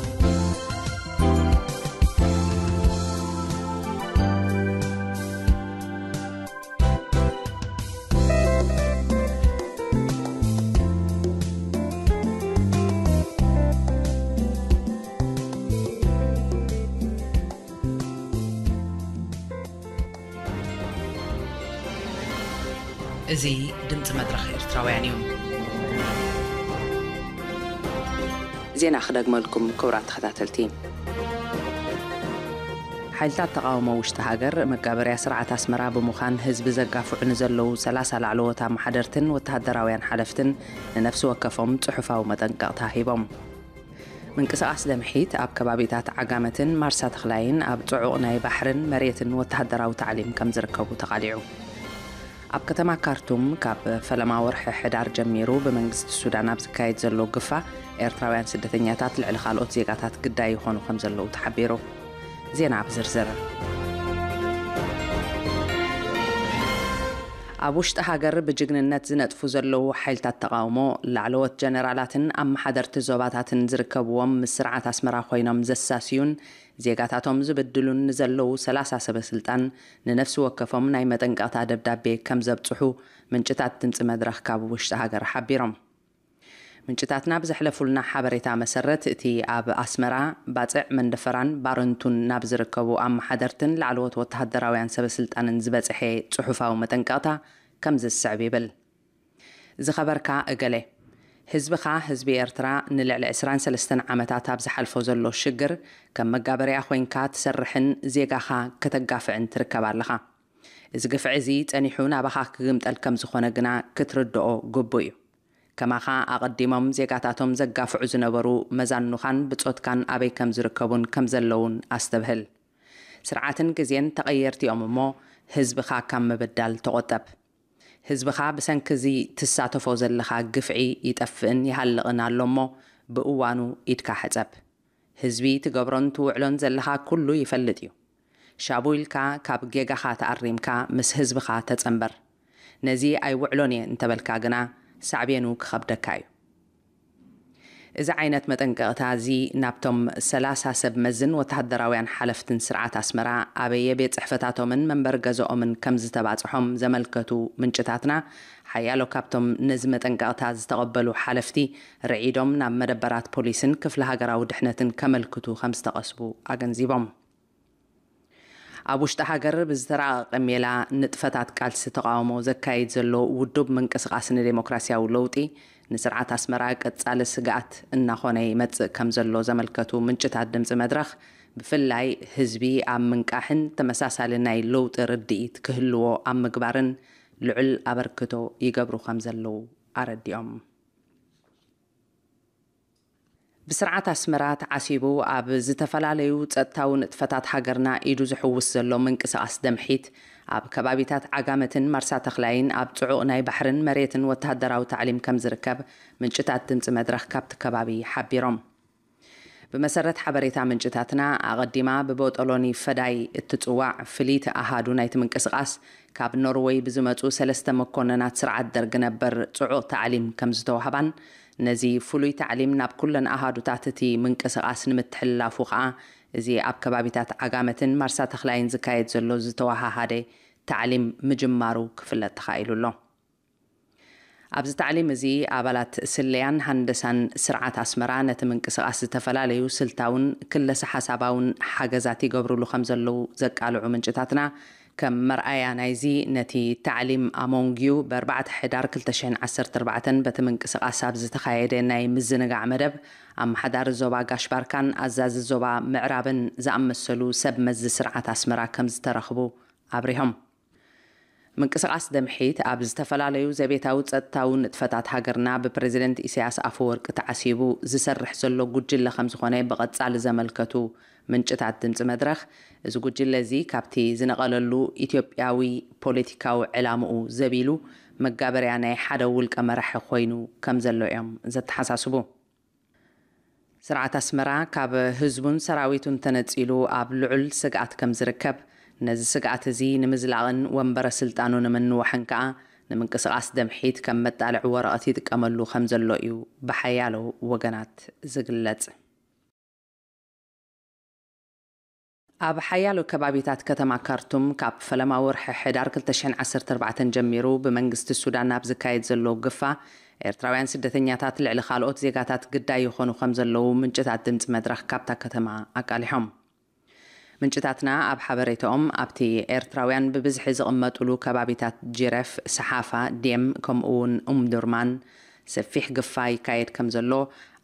እዚ ድምፂ መድረኽ ኤርትራውያን እዩ። ዜና ክደግመልኩም ክቡራት ተኸታተልቲ። ሓይልታት ተቓውሞ ውሽጢ ሃገር መጋበርያ ስርዓት ኣስመራ ብምዃን ህዝቢ ዘጋፍዑ ንዘለዉ ሰላሳ ላዕለዎት ኣመሓደርትን ወተሃደራውያን ሓለፍትን ንነፍሲ ወከፎም ጽሑፋዊ መጠንቀቕታ ሂቦም። ምንቅስቓስ ደምሒት ኣብ ከባቢታት ዓጋመትን ማርሳ ተኽላይን ኣብ ጽዑቕ ናይ ባሕርን መሬትን ወተሃደራዊ ታዕሊም ከም ዝርከቡ ተቓሊዑ። ኣብ ከተማ ካርቱም ካብ ፈለማ ወርሒ ሕዳር ጀሚሩ ብመንግስቲ ሱዳን ኣብ ዝካየድ ዘሎ ግፋ ኤርትራውያን ስደተኛታት ልዕሊ ካልኦት ዜጋታት ግዳይ ይኾኑ ከም ዘለዉ ተሓቢሩ። ዜና ብዝርዝር። ኣብ ውሽጢ ሃገር ብጅግንነት ዝነጥፉ ዘለዉ ሓይልታት ተቓውሞ፣ ላዕለዎት ጀነራላትን ኣመሓደርቲ ዞባታትን ዝርከብዎም ምስ ስርዓት ኣስመራ ኮይኖም ዘሳስዩን ዜጋታቶም ዝብድሉን ንዘለዉ ሰላሳ ሰበ ስልጣን ንነፍሲ ወከፎም ናይ መጠንቀቕታ ደብዳቤ ከም ዘብጽሑ ምንጭታት ድምጺ መድረኽ ካብ ውሽጢ ሃገር ሓቢሮም። ምንጭታትና ብዘሕለፉልና ሓበሬታ መሰረት፣ እቲ ኣብ ኣስመራ፣ ባጽዕ፣ መንደፈራን ባረንቱን ናብ ዝርከቡ ኣመሓደርትን ላዕለዎት ወተሃደራውያን ሰበ ስልጣንን ዝበጽሐ ጽሑፋዊ መጠንቀቕታ ከምዚ ዝስዕብ ይብል። ዝኸበርካ እገሌ፣ ህዝብኻ ህዝቢ ኤርትራ ንልዕሊ ዕስራን ሰለስተን ዓመታት ኣብ ዝሓልፎ ዘሎ ሽግር ከም መጋበርያ ኮይንካ ትሰርሕን ዜጋኻ ከተጋፍዕን ትርከብ ኣለኻ። እዚ ግፍዒ እዚ ጸኒሑ ናባኻ ክግምጠል ከም ዝኾነ ግና ክትርድኦ ግቡእ እዩ። ከማኻ ኣቐዲሞም ዜጋታቶም ዘጋፍዑ ዝነበሩ መዛኑኻን ብጾትካን ኣበይ ከም ዝርከቡን ከም ዘለዉን ኣስተብህል። ስርዓትን ግዜን ተቐየርቲ እዮም እሞ ህዝብኻ ካብ ምብዳል ተቖጠብ። ህዝብኻ ብሰንኪ እዚ ትሳተፎ ዘለኻ ግፍዒ ይጠፍእን ይሃልቕን ኣሎ እሞ ብእዋኑ ኢድካ ሕጸብ። ህዝቢ ትገብሮን ትውዕሎን ዘለኻ ኩሉ ይፈልጥ እዩ። ሻቡ ኢልካ ካብ ጌጋኻ ተኣሪምካ ምስ ህዝብኻ ተጸንበር። ነዚ ኣይውዕሎን እየ እንተበልካ ግና ሳዕቤኑ ክኸብደካ እዩ። እዚ ዓይነት መጠንቀቕታ እዚ ናብቶም ሰላሳ ሰብ መዝን ወተሃደራውያን ሓለፍትን ስርዓት ኣስመራ ኣበየ ቤት ጽሕፈታቶምን መንበሪ ገዛኦምን ከም ዝተባጽሖም ዘመልከቱ ምንጭታትና፣ ሓያሎ ካብቶም ነዚ መጠንቀቕታ ዝተቐበሉ ሓለፍቲ ርዒዶም ናብ መደበራት ፖሊስን ክፍለ ሃገራዊ ድሕነትን ከመልክቱ ከም ዝተቐስቡ ኣገንዚቦም። ኣብ ውሽጢ ሃገር ብዝተራቐቐ ሜላ ንጥፈታት ቃልሲ ተቓውሞ ዘካይድ ዘሎ ውዱብ ምንቅስቓስ ንዴሞክራሲያዊ ለውጢ፣ ንስርዓት ኣስመራ ቀጻሊ ስግኣት እናኾነ ይመጽእ ከም ዘሎ ዘመልከቱ ምንጭታት ድምጺ መድረኽ፣ ብፍላይ ህዝቢ ኣብ ምንቃሕን ተመሳሳሊ ናይ ለውጢ ርድኢት ክህልዎ ኣብ ምግባርን ልዑል ኣበርክቶ ይገብሩ ከም ዘለዉ ኣረዲኦም። ብስርዓት ኣስመራ ተዓሲቡ ኣብ ዝተፈላለዩ ጸጥታዊ ንጥፈታት ሃገርና ኢዱ ዝሕውስ ዘሎ ምንቅስቓስ ደምሒት፣ ኣብ ከባቢታት ዓጋመትን ማርሳ ተኽላይን ኣብ ጽዑቕ ናይ ባሕርን መሬትን ወተሃደራዊ ታዕሊም ከም ዝርከብ ምንጭታት ድምጺ መድረኽ ካብቲ ከባቢ ሓቢሮም። ብመሰረት ሓበሬታ ምንጭታትና፣ ኣቐዲማ ብቦጦሎኒ ፈዳይ እትጽዋዕ ፍልይቲ ኣሃዱ ናይቲ ምንቅስቓስ፣ ካብ ኖርወይ ብዝመጹ ሰለስተ መኮነናት ስርዓት ደርግ ነበር ጽዑቕ ታዕሊም ከም ዝተዋህባን፣ ነዚ ፍሉይ ታዕሊም ናብ ኩለን ኣሃዱታት እቲ ምንቅስቓስ ንምትሕልላፉ ከኣ፣ እዚ ኣብ ከባቢታት ዓጋመትን ማርሳ ተኽላይን ዝካየድ ዘሎ ዝተዋሃሃደ ታዕሊም ምጅማሩ ክፍለጥ ተኻኢሉ ኣሎ። ኣብዚ ታዕሊም እዚ፣ ኣባላት ስለያን ሃንደሳን ስርዓት ኣስመራ ነቲ ምንቅስቓስ ዝተፈላለዩ ስልታውን ክለሰ ሓሳባውን ሓገዛት ይገብሩሉ ከም ዘለዉ ዘቃልዑ ምንጭታትና፣ ከም መርኣያ ናይዚ፣ ነቲ ታዕሊም ኣሞንግዩ ብ4 ሕዳር ክልተ ሽሕን ዓሰርተ ኣርባዕተን በቲ ምንቅስቓስ ኣብ ዝተኻየደ ናይ ምዝንጋዕ መደብ፣ ኣመሓዳሪ ዞባ ጋሽ ባርካን ኣዛዚ ዞባ ምዕራብን ዝኣመሰሉ ሰብ መዚ ስርዓት ኣስመራ ከም ዝተረኽቡ ኣብሪሆም። ምንቅስቓስ ደምሒት ኣብ ዝተፈላለዩ ዘቤታዊ ጸጥታዊ ንጥፈታት ሃገርና ብፕረዚደንት ኢሳያስ ኣፈወርቂ ተዓሲቡ ዝሰርሕ ዘሎ ጉጅለ ከም ዝኾነ ብቐጻሊ ዘመልከቱ ምንጭታት ድምጺ መድረኽ፣ እዚ ጉጅለ እዚ ካብቲ ዝነቐለሉ ኢትዮጵያዊ ፖለቲካዊ ዕላምኡ ዘቢሉ መጋበርያ ናይ ሓደ ውልቀ መራሒ ኮይኑ ከም ዘሎ እዮም ዘተሓሳስቡ። ስርዓት ኣስመራ ካብ ህዝቡን ሰራዊቱን ተነጺሉ ኣብ ልዑል ስግኣት ከም ዝርከብ፣ ነዚ ስግኣት እዚ ንምዝላቕን ወንበረ ስልጣኑ ንምንዋሕን ከኣ ንምንቅስቓስ ደምሒት ከም መጣልዒ ወረቐት ይጥቀመሉ ከም ዘሎ እዩ ብሓያሎ ወገናት ዝግለጽ። ኣብ ሓያሎ ከባቢታት ከተማ ካርቱም ካብ ፈለማ ወርሒ ሕዳር ክልተ ሽሕን ዓሰርተ ኣርባዕተን ጀሚሩ ብመንግስቲ ሱዳን ኣብ ዝካየድ ዘሎ ግፋ፣ ኤርትራውያን ስደተኛታት ልዕሊ ካልኦት ዜጋታት ግዳይ ይኾኑ ከም ዘለዉ ምንጭታት ድምጺ መድረኽ ካብታ ከተማ ኣቃሊሖም። ምንጭታትና ኣብ ሓበሬታኦም፣ ኣብቲ ኤርትራውያን ብብዝሒ ዝቕመጥሉ ከባቢታት ጂረፍ፣ ሰሓፋ፣ ዴም፣ ከምኡ እውን ኡምዱርማን ሰፊሕ ግፋ ይካየድ ከም ዘሎ፣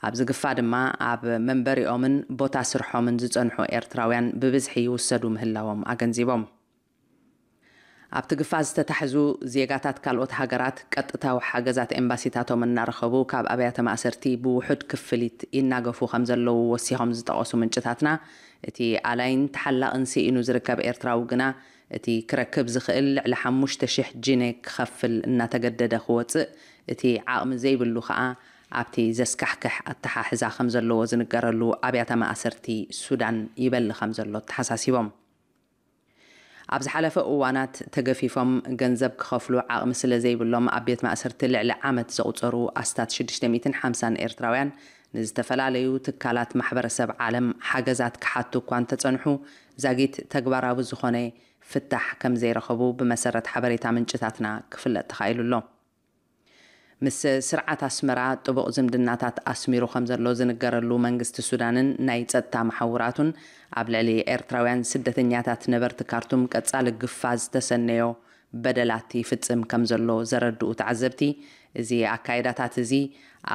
ኣብዚ ግፋ ድማ ኣብ መንበሪኦምን ቦታ ስርሖምን ዝጸንሑ ኤርትራውያን ብብዝሒ ይውሰዱ ምህላዎም ኣገንዚቦም። ኣብቲ ግፋ ዝተታሕዙ ዜጋታት ካልኦት ሃገራት ቀጥታዊ ሓገዛት ኤምባሲታቶም እናረኸቡ ካብ ኣብያተ ማእሰርቲ ብውሑድ ክፍሊት ይናገፉ ከም ዘለዉ ወሲኾም ዝጠቐሱ ምንጭታትና፣ እቲ ኣላይን ተሓላቕን ስኢኑ ዝርከብ ኤርትራዊ ግና እቲ ክረክብ ዝኽእል ልዕሊ ሓሙሽተ ሽሕ ጂኔ ክኸፍል እናተገደደ ክወጽእ፣ እቲ ዓቕሚ ዘይብሉ ከኣ ኣብቲ ዘስካሕክሕ ኣተሓሕዛ ከም ዘለዎ ዝንገረሉ ኣብያተ ማእሰርቲ ሱዳን ይበሊ ከም ዘሎ ተሓሳሲቦም። ኣብ ዝሓለፈ እዋናት ተገፊፎም ገንዘብ ክኸፍሉ ዓቕሚ ስለ ዘይብሎም ኣብ ቤት ማእሰርቲ ልዕሊ ዓመት ዘቑጸሩ ኣስታት ሽዱሽተ ሚእትን ሓምሳን ኤርትራውያን ንዝተፈላለዩ ትካላት ማሕበረሰብ ዓለም ሓገዛት ክሓቱ እኳ እንተጸንሑ፣ ዛጊት ተግባራዊ ዝኾነ ፍታሕ ከም ዘይረኸቡ ብመሰረት ሓበሬታ ምንጭታትና ክፍለጥ ተኻኢሉ ኣሎ። ምስ ስርዓት ኣስመራ ጥቡቕ ዝምድናታት ኣስሚሩ ከም ዘሎ ዝንገረሉ መንግስቲ ሱዳንን ናይ ጸጥታ መሓውራቱን ኣብ ልዕሊ ኤርትራውያን ስደተኛታት ነበርቲ ካርቱም ቀጻሊ ግፋ ዝተሰነዮ በደላት ይፍጽም ከም ዘሎ ዘረድኡ ተዓዘብቲ፣ እዚ ኣካይዳታት እዚ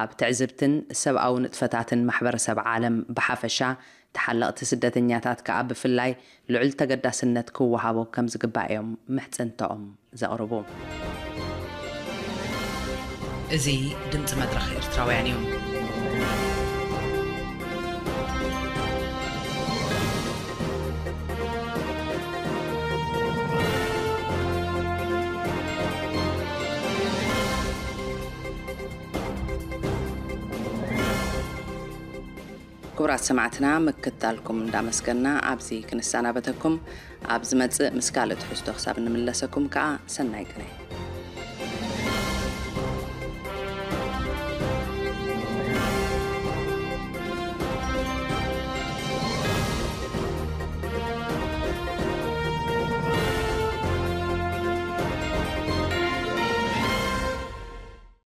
ኣብ ትዕዝብትን ሰብኣዊ ንጥፈታትን ማሕበረሰብ ዓለም ብሓፈሻ፣ ተሓለቕቲ ስደተኛታት ከኣ ብፍላይ ልዑል ተገዳስነት ክወሃቦ ከም ዝግባእ እዮም ምሕጽንታኦም ዘቕርቡ። እዚ ድምጺ መድረኽ ኤርትራውያን እዩ። ክቡራት ሰማዕትና፣ ምክትታልኩም እንዳመስገና ኣብዚ ክንሰናበተኩም፣ ኣብ ዝመጽእ ምስ ካልእ ትሕዝቶ ክሳብ እንምለሰኩም ከኣ ሰናይ ቅነ።